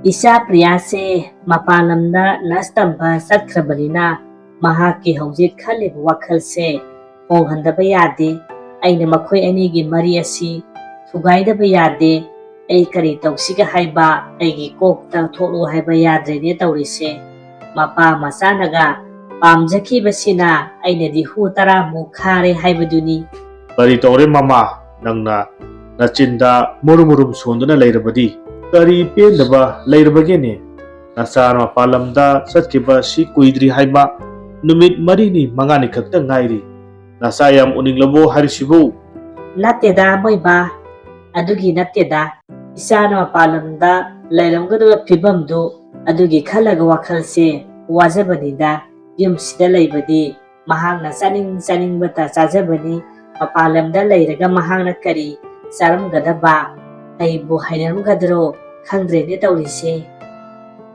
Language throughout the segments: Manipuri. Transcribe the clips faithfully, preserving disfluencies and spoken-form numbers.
ꯏꯆꯥ ꯄ꯭ꯔꯤꯌꯥꯁꯦ ꯃꯄꯥꯟ ꯂꯝꯗ ꯅꯔꯁ ꯇꯝꯕ ꯆꯠꯈ꯭ꯔꯕꯅꯤꯅ, ꯃꯍꯥꯛꯀꯤ ꯍꯧꯖꯤꯛ ꯈꯜꯂꯤꯕ ꯋꯥꯈꯜꯁꯦ ꯍꯣꯡꯍꯟꯗꯕ ꯌꯥꯗꯦ꯫ ꯑꯩꯅ ꯃꯈꯣꯏ ꯑꯅꯤꯒꯤ ꯃꯔꯤ ꯑꯁꯤ ꯊꯨꯒꯥꯏꯗꯕ ꯌꯥꯗꯦ꯫ ꯑꯩ ꯀꯔꯤ ꯇꯧꯁꯤꯒꯦ ꯍꯥꯏꯕ ꯑꯩꯒꯤ ꯀꯣꯛꯇ ꯊꯣꯛꯂꯨ ꯍꯥꯏꯕ ꯌꯥꯗ꯭ꯔꯦꯅꯦ ꯇꯧꯔꯤꯁꯦ꯫ ꯃꯄꯥ ꯃꯆꯥꯅꯒ ꯄꯥꯝꯖꯈꯤꯕꯁꯤꯅ ꯑꯩꯅꯗꯤ ꯍꯨ ꯇꯔꯥꯃꯨꯛ ꯈꯥꯔꯦ ꯍꯥꯏꯕꯗꯨꯅꯤ꯫ ꯀꯔꯤ ꯇꯧꯔꯦ ꯃꯃꯥ? ꯅꯪꯅ ꯅꯆꯤꯟꯗ ꯃꯨꯔꯨꯝ ꯃꯨꯔꯨꯝ ꯁꯣꯟꯗꯨꯅ ꯂꯩꯔꯕꯗꯤ? ꯀꯔꯤ ꯄꯦꯟꯗꯕ ꯂꯩꯔꯕꯒꯦꯅꯦ? ꯅꯆꯥ ꯃꯄꯥꯟ ꯂꯝꯗ ꯆꯠꯈꯤꯕ ꯁꯤ ꯀꯨꯏꯗ꯭ꯔꯤ ꯍꯥꯏꯕ, ꯅꯨꯃꯤꯠ ꯃꯔꯤꯅꯤ ꯃꯉꯥꯅꯤ ꯈꯛꯇ ꯉꯥꯏꯔꯤ꯫ ꯅꯆꯥ ꯌꯥꯝ ꯎꯅꯤꯡꯂꯕꯣ ꯍꯥꯏꯔꯤꯁꯤꯕꯨ? ꯅꯠꯇꯦꯗ ꯃꯣꯏꯕꯥ, ꯑꯗꯨꯒꯤ ꯅꯠꯇꯦꯗ꯫ ꯏꯆꯥꯅ ꯃꯄꯥꯟ ꯂꯝꯗ ꯂꯩꯔꯝꯒꯗꯕ ꯐꯤꯕꯝꯗꯨ ꯑꯗꯨꯒꯤ ꯈꯜꯂꯒ ꯋꯥꯈꯜꯁꯦ ꯋꯥꯖꯕꯅꯤꯗ꯫ ꯌꯨꯝꯁꯤꯗ ꯂꯩꯕꯗꯤ ꯃꯍꯥꯛꯅ ꯆꯥꯅꯤꯡ ꯆꯥꯅꯤꯡꯕꯇ ꯆꯥꯖꯕꯅꯤ꯫ ꯃꯄꯥꯟ ꯂꯝꯗ ꯂꯩꯔꯒ ꯃꯍꯥꯛꯅ ꯀꯔꯤ ꯆꯥꯔꯝꯒꯗꯕ, ꯀꯩꯕꯨ ꯍꯩꯅꯔꯝꯒꯗ꯭ꯔꯣ ꯈꯪꯗ꯭ꯔꯦꯅꯦ ꯇꯧꯔꯤꯁꯦ꯫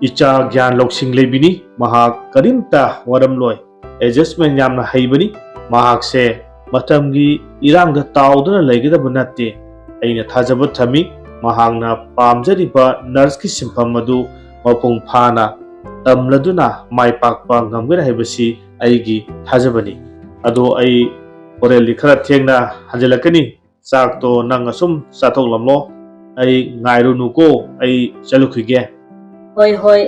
ꯏꯆꯥ ꯒ꯭ꯌꯥꯟ ꯂꯧꯁꯤꯡ ꯂꯩꯕꯤꯅꯤ, ꯃꯍꯥꯛ ꯀꯔꯤꯝꯇ ꯋꯥꯔꯝꯂꯣꯏ꯫ ꯑꯦꯗꯖꯁꯃꯦꯟ ꯌꯥꯝꯅ ꯍꯩꯕꯅꯤ꯫ ꯃꯍꯥꯛꯁꯦ ꯃꯇꯝꯒꯤ ꯏꯔꯥꯡꯗ ꯇꯥꯎꯗꯨꯅ ꯂꯩꯒꯗꯕ ꯅꯠꯇꯦ꯫ ꯑꯩꯅ ꯊꯥꯖꯕ ꯊꯝꯃꯤ, ꯃꯍꯥꯛꯅ ꯄꯥꯝꯖꯔꯤꯕ ꯅꯔꯁꯀꯤ ꯁꯤꯟꯐꯝ ꯑꯗꯨ ꯃꯄꯨꯡ ꯐꯥꯅ ꯇꯝꯂꯗꯨꯅ ꯃꯥꯏ ꯄꯥꯛꯄ ꯉꯝꯒꯅꯤ ꯍꯥꯏꯕꯁꯤ ꯑꯩꯒꯤ ꯊꯥꯖꯕꯅꯤ꯫ ꯑꯗꯣ ꯑꯩ ꯍꯣꯔꯦꯟꯗꯤ ꯈꯔ ꯊꯦꯡꯅ ꯍꯟꯖꯤꯜꯂꯛꯀꯅꯤ꯫ ꯆꯥꯛꯇꯣ ꯅꯪ ꯑꯁꯨꯝ ꯆꯥꯊꯣꯛꯂꯝꯂꯣ꯫ ꯑꯩ ꯉꯥꯏꯔꯨꯅꯨꯀꯣ, ꯑꯩ ꯆꯠꯂꯨꯈꯤꯒꯦ꯫ ꯍꯣꯏ, ꯍꯣꯏ,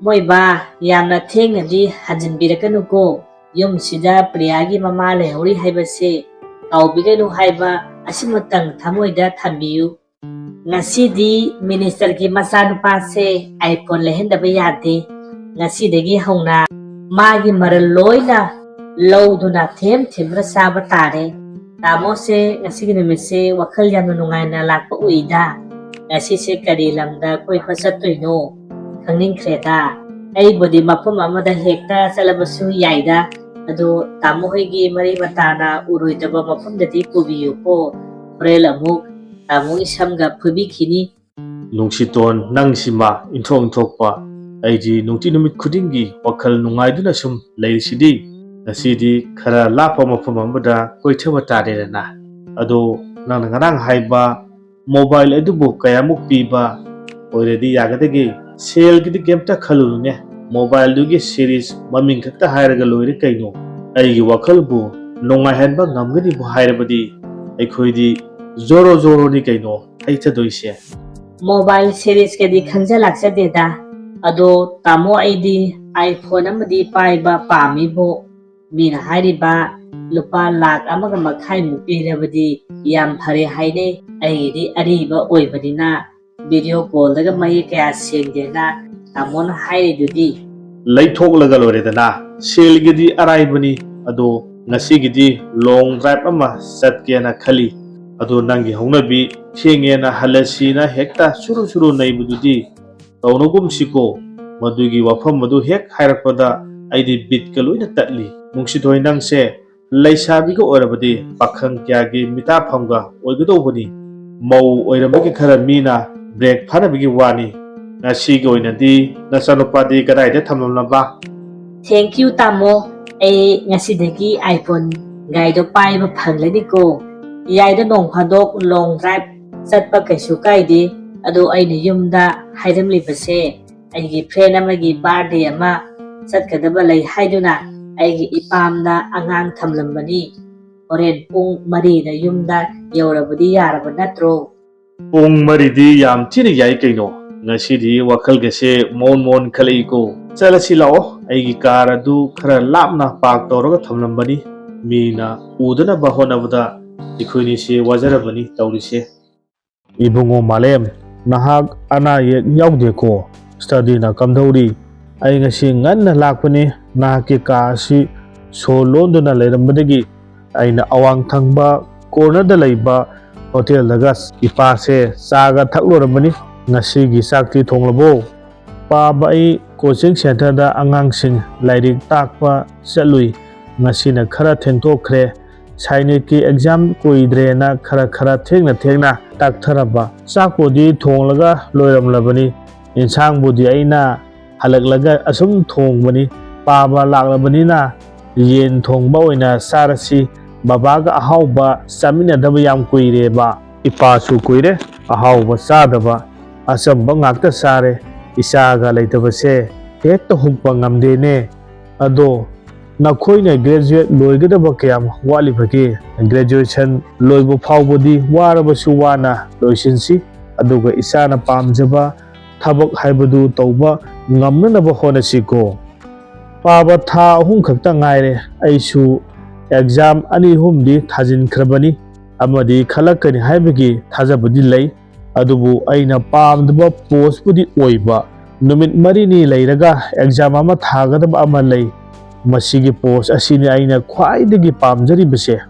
ꯃꯣꯏꯕꯥ, ꯌꯥꯝꯅ ꯊꯦꯡꯅꯗꯤ ꯍꯟꯖꯤꯟꯕꯤꯔꯛꯀꯅꯨꯀꯣ꯫ ꯌꯨꯝꯁꯤꯗ ꯄ꯭ꯔꯤꯌꯥꯒꯤ ꯃꯃꯥ ꯂꯩꯍꯧꯔꯤ ꯍꯥꯏꯕꯁꯦ ꯀꯥꯎꯕꯤꯒꯅꯨ ꯍꯥꯏꯕ ꯑꯁꯤꯃꯇꯪ ꯊꯃꯣꯏꯗ ꯊꯝꯕꯤꯌꯨ꯫ ꯉꯁꯤꯗꯤ ꯃꯤꯅꯤꯁꯇꯔꯒꯤ ꯃꯆꯥꯅꯨꯄꯥꯁꯦ iPhone ꯂꯩꯍꯟꯗꯕ ꯌꯥꯗꯦ꯫ ꯉꯁꯤꯗꯒꯤ ꯍꯧꯅ ꯃꯥꯒꯤ ꯃꯔꯜ ꯂꯣꯏꯅ ꯂꯧꯗꯨꯅ ꯊꯦꯝ ꯊꯦꯝꯗꯨꯅ ꯆꯥꯕ ꯇꯥꯔꯦ꯫ ꯇꯥꯃꯣꯁꯦ ꯉꯁꯤꯒꯤ ꯅꯨꯃꯤꯠꯁꯦ ꯋꯥꯈꯜ ꯌꯥꯝꯅ ꯅꯨꯡꯉꯥꯏꯅ ꯂꯥꯛꯄ ꯎꯏꯗ꯫ ꯉꯁꯤꯁꯦ ꯀꯔꯤ ꯂꯝꯗ ꯀꯣꯏꯕ ꯆꯠꯇꯣꯏꯅꯣ ꯈꯪꯅꯤꯡꯈ꯭ꯔꯦꯗ꯫ ꯑꯩꯕꯨꯗꯤ ꯃꯐꯝ ꯑꯃꯗ ꯍꯦꯛꯇ ꯆꯠꯂꯕꯁꯨ ꯌꯥꯏꯗ꯫ ꯑꯗꯣ ꯇꯥꯃꯣ ꯍꯣꯏꯒꯤ ꯃꯔꯤ ꯃꯇꯥꯅ ꯎꯔꯣꯏꯗꯕ ꯃꯐꯝꯗꯗꯤ ꯄꯨꯕꯤꯌꯨꯀꯣ꯫ ꯍꯣꯔꯦꯟ ꯑꯃꯨꯛ ꯇꯥꯃꯣꯒꯤ ꯁꯝꯒ ꯐꯣꯏꯕꯤꯈꯤꯅꯤ꯫ ꯅꯨꯡꯁꯤꯇꯣꯟ, ꯅꯪꯁꯤꯃ ꯏꯟꯊꯣꯛ ꯏꯟꯊꯣꯛꯄ꯫ ꯑꯩꯗꯤ ꯅꯨꯡꯇꯤ ꯅꯨꯃꯤꯠ ꯈꯨꯗꯤꯡꯒꯤ ꯋꯥꯈꯜ ꯅꯨꯡꯉꯥꯏꯗꯨꯅ ꯁꯨꯝ ꯂꯩꯔꯤꯁꯤꯗꯤ꯫ ꯉꯁꯤꯗꯤ ꯈꯔ ꯂꯥꯞꯄ ꯃꯐꯝ ꯑꯃꯗ ꯀꯣꯏꯊꯕ ꯇꯥꯔꯦꯗꯅ꯫ ꯑꯗꯣ ꯅꯪꯅ ꯉꯔꯥꯡ ꯍꯥꯏꯕ ꯃꯣꯕꯥꯏꯜ ꯑꯗꯨꯕꯨ ꯀꯌꯥꯃꯨꯛ ꯄꯤꯕ? ꯑꯣꯏꯔꯗꯤ ꯌꯥꯒꯗꯒꯦ? ꯁꯦꯜꯒꯤꯗꯤ ꯀꯩꯝꯇ ꯈꯜꯂꯨꯅꯨꯅꯦ, ꯃꯣꯕꯥꯏꯜꯗꯨꯒꯤ ꯁꯤꯔꯤꯁ ꯃꯃꯤꯡ ꯈꯛꯇ ꯍꯥꯏꯔꯒ ꯂꯣꯏꯔꯦ ꯀꯩꯅꯣ꯫ ꯑꯩꯒꯤ ꯋꯥꯈꯜꯕꯨ ꯅꯨꯡꯉꯥꯏꯍꯟꯕ ꯉꯝꯒꯅꯤꯕꯨ ꯍꯥꯏꯔꯕꯗꯤ ꯑꯩꯈꯣꯏꯗꯤ ꯖꯣꯔꯣ ꯖꯣꯔꯣꯅꯤ ꯀꯩꯅꯣ ꯍꯩꯊꯗꯣꯏꯁꯦ꯫ ꯃꯣꯕꯥꯏꯜ ꯁꯤꯔꯤꯁꯀꯗꯤ ꯈꯪꯖ ꯂꯥꯛꯆꯗꯦꯗ꯫ ꯑꯗꯣ ꯇꯥꯃꯣ, ꯑꯩꯗꯤ ꯑꯥꯏꯐꯣꯟ ꯑꯃꯗꯤ ꯄꯥꯏꯕ ꯄꯥꯝꯃꯤꯕꯣ꯫ ꯃꯤꯅ ꯍꯥꯏꯔꯤꯕ ꯂꯨꯄꯥ ꯂꯥꯛ ꯑꯃꯒ ꯃꯈꯥꯏꯃꯨꯛ ꯄꯤꯔꯕꯗꯤ ꯌꯥꯝ ꯐꯔꯦ ꯍꯥꯏꯅꯩ꯫ ꯑꯩꯒꯤꯗꯤ ꯑꯔꯤꯕ ꯑꯣꯏꯕꯅꯤꯅ ꯚꯤꯗꯤꯑꯣ ꯀꯣꯜꯗꯒ ꯃꯌꯦꯛ ꯀꯌꯥ ꯁꯦꯡꯗꯦꯅ ꯇꯥꯃꯣꯅ ꯍꯥꯏꯔꯤꯗꯨꯗꯤ꯫ ꯂꯩꯊꯣꯛꯂꯒ ꯂꯣꯏꯔꯦꯗꯅ, ꯁꯦꯜꯒꯤꯗꯤ ꯑꯔꯥꯏꯕꯅꯤ꯫ ꯑꯗꯣ ꯉꯁꯤꯒꯤꯗꯤ ꯂꯣꯡ ꯗ꯭ꯔꯥꯏꯚ ꯑꯃ ꯆꯠꯀꯦꯅ ꯈꯜꯂꯤ꯫ ꯑꯗꯣ ꯅꯪꯒꯤ ꯍꯧꯅꯕꯤ ꯊꯦꯡꯉꯦꯅ ꯍꯜꯂꯁꯤꯅ ꯍꯦꯛꯇ ꯁꯨꯔꯨ ꯁꯨꯔꯨ ꯅꯩꯕꯗꯨꯗꯤ ꯇꯧꯅꯒꯨꯝꯁꯤꯀꯣ꯫ ꯃꯗꯨꯒꯤ ꯋꯥꯐꯝ ꯑꯗꯨ ꯍꯦꯛ ꯍꯥꯏꯔꯛꯄꯗ ꯑꯩꯗꯤ ꯕꯤꯠꯀ ꯂꯣꯏꯅ ꯇꯠꯂꯤ꯫ ꯅꯨꯡꯁꯤꯊꯣꯏ, ꯅꯪꯁꯦ ꯂꯩꯁꯥꯕꯤꯒ ꯑꯣꯏꯔꯕꯗꯤ ꯄꯥꯈꯪ ꯀꯌꯥꯒꯤ ꯃꯤꯇꯥꯐꯝꯒ ꯑꯣꯏꯒꯗꯧꯕꯅꯤ꯫ ꯃꯧ ꯑꯣꯏꯔꯝꯕꯒꯤ ꯈꯔ ꯃꯤꯅ ꯕ꯭ꯔꯦꯛ ꯐꯥꯅꯕꯒꯤ ꯋꯥꯅꯤ꯫ ꯉꯁꯤꯒꯤ ꯑꯣꯏꯅꯗꯤ ꯅꯆꯥꯅꯨꯄꯥꯗꯤ ꯀꯗꯥꯏꯗ ꯊꯝꯂꯝꯂꯕ? Thank you ꯇꯥꯃꯣ, ꯑꯩ ꯉꯁꯤꯗꯒꯤ ꯑꯥꯏꯐꯣꯟ ꯒꯥꯏꯗꯣ ꯄꯥꯏꯕ ꯐꯪꯂꯅꯤꯀꯣ꯫ ꯌꯥꯏꯗ, ꯅꯣꯡ ꯐꯥꯗꯣꯛ ꯂꯣꯡ ꯗ꯭ꯔꯥꯏꯚ ꯆꯠꯄ ꯀꯩꯁꯨ ꯀꯥꯏꯗꯦ꯫ ꯑꯗꯣ ꯑꯩꯅ ꯌꯨꯝꯗ ꯍꯥꯏꯔꯝꯂꯤꯕꯁꯦ, ꯑꯩꯒꯤ ꯐ꯭ꯔꯦꯟ ꯑꯃꯒꯤ ꯕꯥꯔꯗꯦ ꯑꯃ ꯆꯠꯀꯗꯕ ꯂꯩ ꯍꯥꯏꯗꯨꯅ ꯑꯩꯒꯤ ꯏꯄꯥꯝꯗ ꯑꯉꯥꯡ ꯊꯝꯂꯝꯕꯅꯤ꯫ ꯍꯣꯔꯦꯟ ꯄꯨꯡ ꯃꯔꯤꯗ ꯌꯨꯝꯗ ꯌꯧꯔꯕꯗꯤ ꯌꯥꯔꯕ ꯅꯠꯇ꯭ꯔꯣ? ꯄꯨꯡ ꯃꯔꯤꯗꯤ ꯌꯥꯝ ꯊꯤꯅ ꯌꯥꯏ ꯀꯩꯅꯣ꯫ ꯉꯁꯤꯗꯤ ꯋꯥꯈꯜꯒꯁꯦ ꯃꯣꯟ ꯃꯣꯟ ꯈꯜꯂꯛꯏꯀꯣ꯫ ꯆꯠꯂꯁꯤ ꯂꯥꯛꯑꯣ, ꯑꯩꯒꯤ ꯀꯥꯔ ꯑꯗꯨ ꯈꯔ ꯂꯥꯞꯅ ꯄꯥꯔꯛ ꯇꯧꯔꯒ ꯊꯝꯂꯝꯕꯅꯤ꯫ ꯃꯤꯅ ꯎꯗꯅꯕ ꯍꯣꯠꯅꯕꯗ ꯑꯩꯈꯣꯏꯅꯤꯁꯦ ꯋꯥꯖꯔꯕꯅꯤ ꯇꯧꯔꯤꯁꯦ꯫ ꯏꯕꯨꯡꯉꯣ ꯃꯥꯂꯦꯝ, ꯅꯍꯥꯛ ꯑꯅꯥ ꯑꯌꯦꯛ ꯌꯥꯎꯗꯦꯀꯣ? ꯁ꯭ꯇꯗꯤꯅ ꯀꯝꯗꯧꯔꯤ? ꯑꯩ ꯉꯁꯤ ꯉꯟꯅ ꯂꯥꯛꯄꯅꯤ꯫ ꯅꯍꯥꯛꯀꯤ ꯀꯥ ꯑꯁꯤ ꯁꯣ ꯂꯣꯟꯗꯨꯅ ꯂꯩꯔꯝꯕꯗꯒꯤ ꯑꯩꯅ ꯑꯋꯥꯡ ꯊꯪꯕ ꯀꯣꯔꯅꯔꯗ ꯂꯩꯕ ꯍꯣꯇꯦꯜꯗꯒ ꯏꯄꯥꯁꯦ ꯆꯥꯒ ꯊꯛꯂꯨꯔꯕꯅꯤ꯫ ꯉꯁꯤꯒꯤ ꯆꯥꯛꯇꯤ ꯊꯣꯡꯂꯕꯣ? ꯄꯥꯕ, ꯑꯩ ꯀꯣꯆꯤꯡ ꯁꯦꯟꯇꯔꯗ ꯑꯉꯥꯡꯁꯤꯡ ꯂꯥꯏꯔꯤꯛ ꯇꯥꯛꯄ ꯆꯠꯂꯨꯏ꯫ ꯉꯁꯤꯅ ꯈꯔ ꯊꯦꯡꯗꯣꯛꯈ꯭ꯔꯦ꯫ ꯁꯥꯏꯅꯤꯛꯀꯤ ꯑꯦꯛꯖꯥꯝ ꯀꯨꯏꯗ꯭ꯔꯦꯅ ꯈꯔ ꯈꯔ ꯊꯦꯡꯅ ꯊꯦꯡꯅ ꯇꯥꯛꯊꯔꯕ꯫ ꯆꯥꯛꯄꯨꯗꯤ ꯊꯣꯡꯂꯒ ꯂꯣꯏꯔꯝꯂꯕꯅꯤ꯫ ꯏꯟꯁꯥꯡꯕꯨꯗꯤ ꯑꯩꯅ ꯍꯜꯂꯛꯂꯒ ꯑꯁꯨꯝ ꯊꯣꯡꯕꯅꯤ꯫ ꯄꯥꯕ ꯂꯥꯛꯂꯕꯅꯤꯅ ꯌꯦꯟ ꯊꯣꯡꯕ ꯑꯣꯏꯅ ꯆꯥꯔꯁꯤ꯫ ꯕꯕꯥꯒ ꯑꯍꯥꯎꯕ ꯆꯥꯃꯤꯟꯅꯗꯕ ꯌꯥꯝ ꯀꯨꯏꯔꯦꯕ꯫ ꯏꯄꯥꯁꯨ ꯀꯨꯏꯔꯦ ꯑꯍꯥꯎꯕ ꯆꯥꯗꯕ꯫ ꯑꯆꯝꯕ ꯉꯥꯛꯇ ꯆꯥꯔꯦ꯫ ꯏꯆꯥꯒ ꯂꯩꯇꯕꯁꯦ ꯍꯦꯛꯇ ꯍꯨꯛꯄ ꯉꯝꯗꯦꯅꯦ꯫ ꯑꯗꯣ ꯅꯈꯣꯏꯅ graduate ꯂꯣꯏꯒꯗꯕ ꯀꯌꯥꯝ ꯋꯥꯠꯂꯤꯕꯒꯦ? Graduation ꯂꯣꯏꯕ ꯐꯥꯎꯕꯗꯤ ꯋꯥꯔꯕꯁꯨ ꯋꯥꯅ ꯂꯣꯏꯁꯤꯟꯁꯤ, ꯑꯗꯨꯒ ꯏꯆꯥꯅ ꯄꯥꯝꯖꯕ ꯊꯕꯛ ꯍꯥꯏꯕꯗꯨ ꯇꯧꯕ ꯉꯝꯅꯅꯕ ꯍꯣꯠꯅꯁꯤꯀꯣ꯫ ꯄꯥꯕ ꯊꯥ ꯑꯍꯨꯝ ꯈꯛꯇ ꯉꯥꯏꯔꯦ꯫ ꯑꯩꯁꯨ exam ꯑꯅꯤ ꯑꯍꯨꯝꯗꯤ ꯊꯥꯖꯤꯟꯈ꯭ꯔꯕꯅꯤ ꯑꯃꯗꯤ ꯈꯜꯂꯛꯀꯅꯤ ꯍꯥꯏꯕꯒꯤ ꯊꯥꯖꯕꯗꯤ ꯂꯩ꯫ ꯑꯗꯨꯕꯨ ꯑꯩꯅ ꯄꯥꯝꯗꯕ postꯄꯨꯗꯤ ꯑꯣꯏꯕ꯫ ꯅꯨꯃꯤꯠ ꯃꯔꯤꯅꯤ ꯂꯩꯔꯒ exam ꯑꯃ ꯊꯥꯒꯗꯕ ꯑꯃ ꯂꯩ꯫ ꯃꯁꯤꯒꯤ post ꯑꯁꯤꯅꯤ ꯑꯩꯅ ꯈ꯭ꯋꯥꯏꯗꯒꯤ ꯄꯥꯝꯖꯔꯤꯕꯁꯦ꯫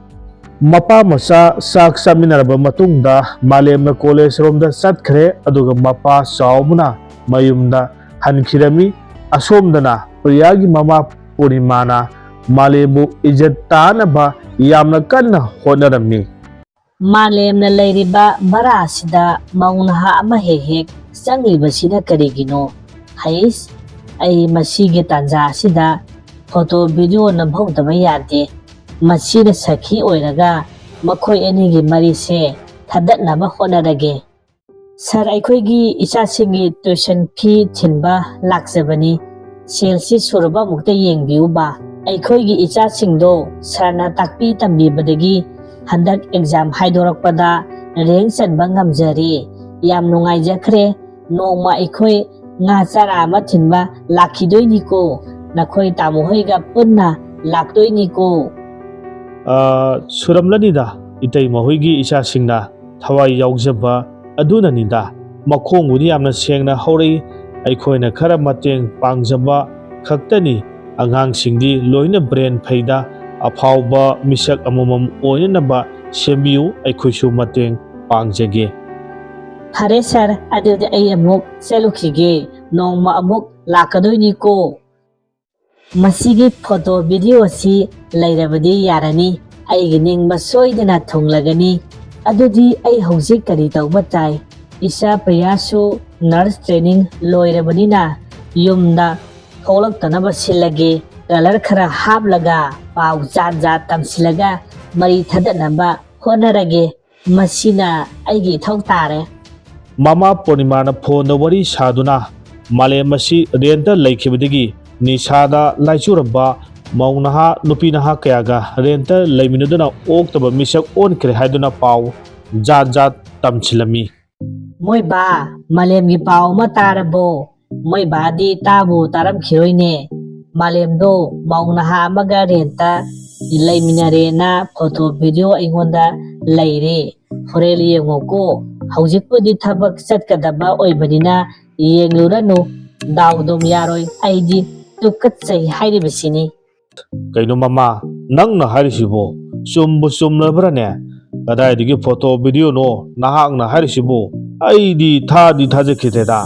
ꯃꯄꯥ ꯃꯆꯥ ꯆꯥꯛ ꯆꯥꯃꯤꯟꯅꯔꯕ ꯃꯇꯨꯡꯗ ꯃꯥꯂꯦꯝꯅ college ꯔꯣꯝꯗ ꯆꯠꯈ꯭ꯔꯦ, ꯑꯗꯨꯒ ꯃꯄꯥ ꯆꯥꯎꯕꯅ ꯃꯌꯨꯝꯗ ꯍꯟꯈꯤꯔꯝꯃꯤ꯫ ꯑꯁꯣꯝꯗꯅ ꯄ꯭ꯔꯤꯌꯥꯒꯤ ꯃꯃꯥ ꯄꯨꯔꯅꯤꯃꯥꯅ ꯃꯥꯂꯦꯝꯕꯨ ꯏꯖꯠ ꯇꯥꯅꯕ ꯌꯥꯝꯅ ꯀꯟꯅ ꯍꯣꯠꯅꯔꯝꯃꯤ꯫ ꯃꯥꯂꯦꯝꯅ ꯂꯩꯔꯤꯕ ꯚꯔꯥ ꯑꯁꯤꯗ ꯃꯧ ꯅꯍꯥ ꯑꯃ ꯍꯦꯛ ꯍꯦꯛ ꯆꯪꯂꯤꯕꯁꯤꯅ ꯀꯔꯤꯒꯤꯅꯣ? ꯍꯩꯁ, ꯑꯩ ꯃꯁꯤꯒꯤ ꯇꯥꯟꯖꯥ ꯑꯁꯤꯗ photo video ꯅꯝꯍꯧꯗꯕ ꯌꯥꯗꯦ꯫ ꯃꯁꯤꯅ ꯁꯈꯤ ꯑꯣꯏꯔꯒ ꯃꯈꯣꯏ ꯑꯅꯤꯒꯤ ꯃꯔꯤꯁꯦ ꯊꯗꯠꯅꯕ ꯍꯣꯠꯅꯔꯒꯦ꯫ Sir, ꯑꯩꯈꯣꯏꯒꯤ ꯏꯆꯥꯁꯤꯡꯒꯤ tuition fee ꯊꯤꯟꯕ ꯂꯥꯛꯆꯕꯅꯤ꯫ ꯁꯦꯜꯁꯤ ꯁꯨꯔꯕ ꯑꯃꯨꯛꯇ ꯌꯦꯡꯕꯤꯌꯨꯕ꯫ ꯑꯩꯈꯣꯏꯒꯤ ꯏꯆꯥꯁꯤꯡꯗꯣ sirꯅ ꯇꯥꯛꯄꯤ ꯇꯝꯕꯤꯕꯗꯒꯤ ꯍꯟꯗꯛ exam ꯍꯥꯏꯗꯣꯔꯛꯄꯗ rank ꯆꯟꯕ ꯉꯝꯖꯔꯦ꯫ ꯌꯥꯝ ꯅꯨꯡꯉꯥꯏꯖꯈ꯭ꯔꯦ꯫ ꯅꯣꯡꯃ ꯑꯩꯈꯣꯏ ꯉꯥ ꯆꯔꯥ ꯑꯃ ꯊꯤꯟꯕ ꯂꯥꯛꯈꯤꯗꯣꯏꯅꯤꯀꯣ꯫ ꯅꯈꯣꯏ ꯇꯥꯃꯣ ꯍꯣꯏꯒ ꯄꯨꯟꯅ ꯂꯥꯛꯇꯣꯏꯅꯤꯀꯣ꯫ ꯑ, ꯁꯨꯔꯝꯂꯅꯤꯗ, ꯏꯇꯩꯃ ꯍꯣꯏꯒꯤ ꯏꯆꯥꯁꯤꯡꯅ ꯊꯋꯥꯏ ꯌꯥꯎꯖꯕ ꯑꯗꯨꯅꯅꯤꯗ꯫ ꯃꯈꯣꯡꯕꯨꯗꯤ ꯌꯥꯝꯅ ꯁꯦꯡꯅ ꯍꯧꯔꯛꯏ꯫ ꯑꯩꯈꯣꯏꯅ ꯈꯔ ꯃꯇꯦꯡ ꯄꯥꯡꯖꯕ ꯈꯛꯇꯅꯤ꯫ ꯑꯉꯥꯡꯁꯤꯡꯗꯤ ꯂꯣꯏꯅ brain ꯐꯩꯗ꯫ ꯑꯐꯥꯎꯕ ꯃꯤꯁꯛ ꯑꯃꯃꯝ ꯑꯣꯏꯅꯅꯕ ꯁꯦꯝꯕꯤꯌꯨ, ꯑꯩꯈꯣꯏꯁꯨ ꯃꯇꯦꯡ ꯄꯥꯡꯖꯒꯦ꯫ ꯐꯔꯦ sir, ꯑꯗꯨꯗꯤ ꯑꯩ ꯑꯃꯨꯛ ꯆꯠꯂꯨꯈꯤꯒꯦ꯫ ꯅꯣꯡꯃ ꯑꯃꯨꯛ ꯂꯥꯛꯀꯗꯣꯏꯅꯤꯀꯣ꯫ ꯃꯁꯤꯒꯤ photo video ꯑꯁꯤ ꯂꯩꯔꯕꯗꯤ ꯌꯥꯔꯅꯤ꯫ ꯑꯩꯒꯤ ꯅꯤꯡꯕ ꯁꯣꯏꯗꯅ ꯊꯨꯡꯂꯒꯅꯤ꯫ ꯑꯗꯨꯗꯤ ꯑꯩ ꯍꯧꯖꯤꯛ ꯀꯔꯤ ꯇꯧꯕ ꯇꯥꯏ? ꯏꯆꯥ ꯄ꯭ꯔꯤꯌꯥꯁꯨ nurse training ꯂꯣꯏꯔꯕꯅꯤꯅ ꯌꯨꯝꯗ ꯊꯣꯛꯂꯛꯇꯅꯕ ꯁꯤꯜꯂꯒꯦ꯫ Colour ꯈꯔ ꯍꯥꯞꯂꯒ ꯄꯥꯎ ꯖꯥꯠ ꯖꯥꯠ ꯇꯝꯁꯤꯜꯂꯒ ꯃꯔꯤ ꯊꯗꯠꯅꯕ ꯍꯣꯠꯅꯔꯒꯦ꯫ ꯃꯁꯤꯅ ꯑꯩꯒꯤ ꯏꯊꯧ ꯇꯥꯔꯦ꯫ ꯃꯃꯥ ꯄꯨꯔꯅꯤꯃꯥꯅ ꯐꯣꯟꯗ ꯋꯥꯔꯤ ꯁꯥꯗꯨꯅ ꯃꯥꯂꯦꯝ ꯑꯁꯤ ꯔꯦꯟꯇ ꯂꯩꯈꯤꯕꯗꯒꯤ ꯅꯤꯁꯥꯗ ꯂꯥꯏꯆꯨꯔꯕ ꯃꯧ ꯅꯍꯥ, ꯅꯨꯄꯤ ꯅꯍꯥ ꯀꯌꯥꯒ ꯔꯦꯟꯇ ꯂꯩꯃꯤꯟꯅꯗꯨꯅ ꯑꯣꯛꯇꯕ ꯃꯤꯁꯛ ꯑꯣꯟꯈ꯭ꯔꯦ ꯍꯥꯏꯗꯨꯅ ꯄꯥꯎ ꯖꯥꯠ ꯖꯥꯠ ꯇꯝꯁꯤꯜꯂꯝꯃꯤ꯫ ꯃꯣꯏ ꯕꯥ, ꯃꯥꯂꯦꯝꯒꯤ ꯄꯥꯎ ꯑꯃ ꯇꯥꯔꯕꯣ? ꯃꯣꯏ ꯕꯥꯗꯤ ꯇꯥꯕꯨ ꯇꯥꯔꯝꯈꯤꯔꯣꯏꯅꯦ꯫ ꯃꯥꯂꯦꯝꯗꯣ ꯃꯧ ꯅꯍꯥ ꯑꯃꯒ ꯔꯦꯟꯇ ꯂꯩꯃꯤꯟꯅꯔꯦꯅ ꯐꯣꯇꯣ ꯚꯤꯗꯤꯑꯣ ꯑꯩꯉꯣꯟꯗ ꯂꯩꯔꯦ꯫ ꯍꯣꯔꯦꯟ ꯌꯦꯡꯉꯣꯀꯣ꯫ ꯍꯧꯖꯤꯛꯄꯨꯗꯤ ꯊꯕꯛ ꯆꯠꯀꯗꯕ ꯑꯣꯏꯕꯅꯤꯅ ꯌꯦꯡꯂꯨꯔꯅꯨ꯫ ꯗꯥꯎꯗꯨꯝ ꯌꯥꯔꯣꯏ꯫ ꯑꯩꯗꯤ ꯇꯨꯀꯠꯆꯩ ꯍꯥꯏꯔꯤꯕꯁꯤꯅꯤ꯫ ꯀꯩꯅꯣ ꯃꯃꯥ, ꯅꯪꯅ ꯍꯥꯏꯔꯤꯁꯤꯕꯣ? ꯆꯨꯝꯕꯨ ꯆꯨꯝꯂꯕ꯭ꯔꯅꯦ? ꯀꯗꯥꯏꯗꯒꯤ ꯐꯣꯇꯣ ꯚꯤꯗꯤꯑꯣꯅꯣ ꯅꯍꯥꯛꯅ ꯍꯥꯏꯔꯤꯁꯤꯕꯨ? ꯑꯩꯗꯤ ꯊꯥꯗꯤ ꯊꯥꯖꯈꯤꯗ꯭ꯔꯦꯗ꯫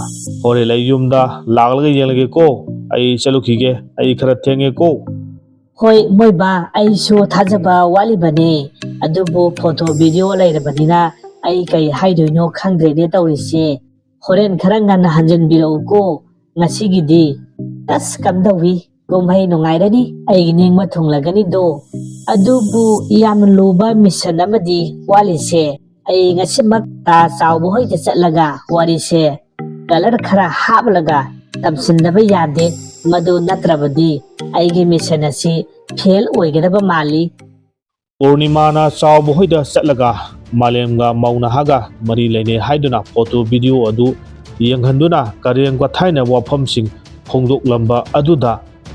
ꯍꯣꯔꯦꯟ ꯑꯩ ꯌꯨꯝꯗ ꯂꯥꯛꯂꯒ ꯌꯦꯡꯂꯒꯦꯀꯣ꯫ ꯑꯩ ꯆꯠꯂꯨꯈꯤꯒꯦ, ꯑꯩ ꯈꯔ ꯊꯦꯡꯉꯦꯀꯣ꯫ ꯍꯣꯏ ꯃꯣꯏꯕꯥ, ꯑꯩꯁꯨ ꯊꯥꯖꯕ ꯋꯥꯠꯂꯤꯕꯅꯦ꯫ ꯑꯗꯨꯕꯨ ꯐꯣꯇꯣ ꯚꯤꯗꯤꯑꯣ ꯂꯩꯔꯕꯅꯤꯅ ꯑꯩ ꯀꯩ ꯍꯥꯏꯗꯣꯏꯅꯣ ꯈꯪꯗ꯭ꯔꯦꯅꯦ ꯇꯧꯔꯤꯁꯦ꯫ ꯍꯣꯔꯦꯟ ꯈꯔ ꯉꯟꯅ ꯍꯟꯖꯤꯟꯕꯤꯔꯛꯎꯀꯣ꯫ ꯉꯁꯤꯒꯤꯗꯤ ꯑꯁ ꯀꯝꯗꯧꯏ? ꯀꯨꯝꯍꯩ ꯅꯨꯡꯉꯥꯏꯔꯅꯤ, ꯑꯩꯒꯤ ꯅꯤꯡꯕ ꯊꯨꯡꯂꯒꯅꯤꯗꯣ꯫ ꯑꯗꯨꯕꯨ ꯌꯥꯝꯅ ꯂꯨꯕ ꯃꯤꯁꯟ ꯑꯃꯗꯤ ꯋꯥꯠꯂꯤꯁꯦ꯫ ꯑꯩ ꯉꯁꯤꯃꯛ ꯇꯥ ꯆꯥꯎꯕ ꯍꯣꯏꯗ ꯆꯠꯂꯒ ꯋꯥꯔꯤꯁꯦ ꯀꯂꯔ ꯈꯔ ꯍꯥꯞꯂꯒ ꯇꯝꯁꯤꯟꯗꯕ ꯌꯥꯗꯦ꯫ ꯃꯗꯨ ꯅꯠꯇ꯭ꯔꯕꯗꯤ ꯑꯩꯒꯤ ꯃꯤꯁꯟ ꯑꯁꯤ ꯐꯦꯜ ꯑꯣꯏꯒꯗꯕ ꯃꯥꯜꯂꯤ꯫ ꯄꯨꯔꯅꯤꯃꯥꯅ ꯆꯥꯎꯕ ꯍꯣꯏꯗ ꯆꯠꯂꯒ ꯃꯥꯂꯦꯝꯒ ꯃꯧ ꯅꯍꯥꯒ ꯃꯔꯤ ꯂꯩꯅꯩ ꯍꯥꯏꯗꯨꯅ ꯐꯣꯇꯣ ꯚꯤꯗꯤꯑꯣ ꯑꯗꯨ ꯌꯦꯡꯍꯟꯗꯨꯅ ꯀꯔꯦꯝ ꯀꯊꯥꯏꯅ ꯋꯥꯐꯝꯁꯤꯡ ꯐꯣꯡꯗꯣꯛꯂꯝꯕ ꯑꯗꯨꯗ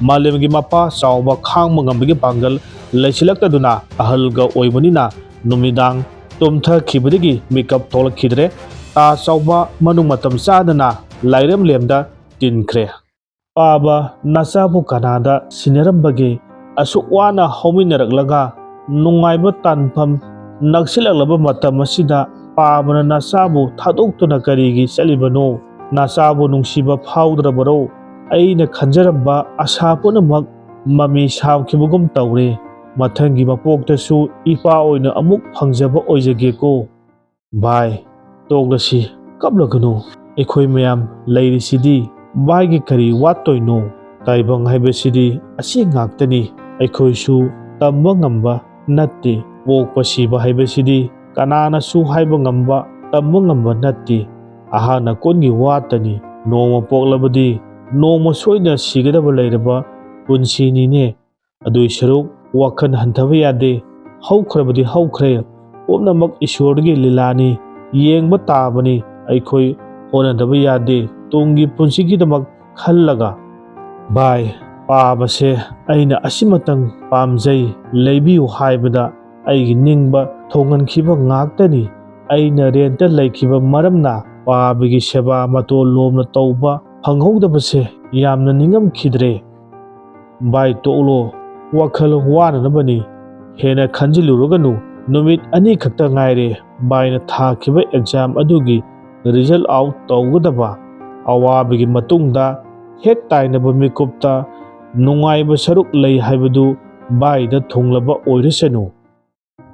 ꯃꯥꯂꯦꯝꯒꯤ ꯃꯄꯥ ꯆꯥꯎꯕ ꯈꯥꯡꯕ ꯉꯝꯕꯒꯤ ꯄꯥꯡꯒꯜ ꯂꯩꯁꯤꯜꯂꯛꯇꯗꯨꯅ ꯑꯍꯜꯒ ꯑꯣꯏꯕꯅꯤꯅ ꯅꯨꯃꯤꯗꯥꯡ ꯇꯨꯝꯊꯈꯤꯕꯗꯒꯤ ꯃꯤꯀꯞ ꯊꯣꯛꯂꯛꯈꯤꯗ꯭ꯔꯦ꯫ ꯇꯥ ꯆꯥꯎꯕ ꯃꯅꯨꯡ ꯃꯇꯝ ꯆꯥꯗꯅ ꯂꯥꯏꯔꯦꯝꯂꯦꯝꯗ ꯇꯤꯟꯈ꯭ꯔꯦ꯫ ꯄꯥꯕ ꯅꯆꯥꯕꯨ ꯀꯅꯥꯗ ꯁꯤꯟꯅꯔꯝꯕꯒꯦ? ꯑꯁꯨꯛ ꯋꯥꯅ ꯍꯧꯃꯤꯟꯅꯔꯛꯂꯒ ꯅꯨꯡꯉꯥꯏꯕ ꯇꯥꯟꯐꯝ ꯅꯛꯁꯤꯜꯂꯛꯂꯕ ꯃꯇꯝ ꯑꯁꯤꯗ ꯄꯥꯕꯅ ꯅꯆꯥꯕꯨ ꯊꯥꯗꯣꯛꯇꯨꯅ ꯀꯔꯤꯒꯤ ꯆꯠꯂꯤꯕꯅꯣ? ꯅꯆꯥꯕꯨ ꯅꯨꯡꯁꯤꯕ ꯐꯥꯎꯗ꯭ꯔꯕꯔꯣ? ꯑꯩꯅ ꯈꯟꯖꯔꯝꯕ ꯑꯁꯥ ꯄꯨꯝꯅꯃꯛ ꯃꯃꯤ ꯁꯥꯝꯈꯤꯕꯒꯨꯝ ꯇꯧꯔꯦ꯫ ꯃꯊꯪꯒꯤ ꯃꯄꯣꯛꯇꯁꯨ ꯏꯄꯥ ꯑꯣꯏꯅ ꯑꯃꯨꯛ ꯐꯪꯖꯕ ꯑꯣꯏꯖꯒꯦꯀꯣ꯫ ꯚꯥꯏ, ꯇꯣꯛꯂꯁꯤ, ꯀꯞꯂꯒꯅꯨ꯫ ꯑꯩꯈꯣꯏ ꯃꯌꯥꯝ ꯂꯩꯔꯤꯁꯤꯗꯤ ꯚꯥꯏꯒꯤ ꯀꯔꯤ ꯋꯥꯠꯇꯣꯏꯅꯣ? ꯇꯥꯏꯕꯪ ꯍꯥꯏꯕꯁꯤꯗꯤ ꯑꯁꯤ ꯉꯥꯛꯇꯅꯤ꯫ ꯑꯩꯈꯣꯏꯁꯨ ꯇꯝꯕ ꯉꯝꯕ ꯅꯠꯇꯦ꯫ ꯄꯣꯛꯄ ꯁꯤꯕ ꯍꯥꯏꯕꯁꯤꯗꯤ ꯀꯅꯥꯅꯁꯨ ꯍꯥꯏꯕ ꯉꯝꯕ, ꯇꯝꯕ ꯉꯝꯕ ꯅꯠꯇꯦ꯫ ꯑꯍꯥꯟ ꯑꯀꯣꯟꯒꯤ ꯋꯥꯇꯅꯤ꯫ ꯅꯣꯡꯃ ꯄꯣꯛꯂꯕꯗꯤ ꯅꯣꯡꯃ ꯁꯣꯏꯗꯅ ꯁꯤꯒꯗꯕ ꯂꯩꯔꯕ ꯄꯨꯟꯁꯤꯅꯤꯅꯦ꯫ ꯑꯗꯨꯏ ꯁꯔꯨꯛ ꯋꯥꯈꯜ ꯍꯟꯊꯕ ꯌꯥꯗꯦ꯫ ꯍꯧꯈ꯭ꯔꯕꯗꯤ ꯍꯧꯈ꯭ꯔꯦ꯫ ꯄꯨꯝꯅꯃꯛ ꯏꯁꯣꯔꯒꯤ ꯂꯤꯂꯥꯅꯤ꯫ ꯌꯦꯡꯕ ꯇꯥꯕꯅꯤ꯫ ꯑꯩꯈꯣꯏ ꯍꯣꯠꯅꯗꯕ ꯌꯥꯗꯦ꯫ ꯇꯨꯡꯒꯤ ꯄꯨꯟꯁꯤꯒꯤꯗꯃꯛ ꯈꯜꯂꯒ꯫ ꯚꯥꯏ, ꯄꯥꯕꯁꯦ ꯑꯩꯅ ꯑꯁꯤꯃꯇꯪ ꯄꯥꯝꯖꯩ, ꯂꯩꯕꯤꯌꯨ ꯍꯥꯏꯕꯗ ꯑꯩꯒꯤ ꯅꯤꯡꯕ ꯊꯨꯡꯍꯟꯈꯤꯕ ꯉꯥꯛꯇꯅꯤ꯫ ꯑꯩꯅ ꯔꯦꯟꯇ ꯂꯩꯈꯤꯕ ꯃꯔꯝꯅ ꯄꯥꯕꯒꯤ ꯁꯦꯕꯥ ꯃꯇꯣꯜ ꯂꯣꯝꯅ ꯇꯧꯕ ꯐꯪꯍꯧꯗꯕꯁꯦ ꯌꯥꯝꯅ ꯅꯤꯡꯉꯝꯈꯤꯗ꯭ꯔꯦ꯫ ꯚꯥꯏ, ꯇꯣꯛꯂꯣ, ꯋꯥꯈꯜ ꯋꯥꯅꯅꯕꯅꯤ꯫ ꯍꯦꯟꯅ ꯈꯟꯖꯤꯜꯂꯨꯔꯒꯅꯨ꯫ ꯅꯨꯃꯤꯠ ꯑꯅꯤ ꯈꯛꯇ ꯉꯥꯏꯔꯦ ꯚꯥꯏꯅ ꯊꯥꯈꯤꯕ ꯑꯦꯛꯖꯥꯝ ꯑꯗꯨꯒꯤ ꯔꯤꯖꯜ ꯑꯥꯎꯠ ꯇꯧꯒꯗꯕ꯫ ꯑꯋꯥꯕꯒꯤ ꯃꯇꯨꯡꯗ ꯍꯦꯛ ꯇꯥꯏꯅꯕ ꯃꯤꯀꯨꯞꯇ ꯅꯨꯡꯉꯥꯏꯕ ꯁꯔꯨꯛ ꯂꯩ ꯍꯥꯏꯕꯗꯨ ꯚꯥꯏꯗ ꯊꯨꯡꯂꯕ ꯑꯣꯏꯔꯁꯅꯨ꯫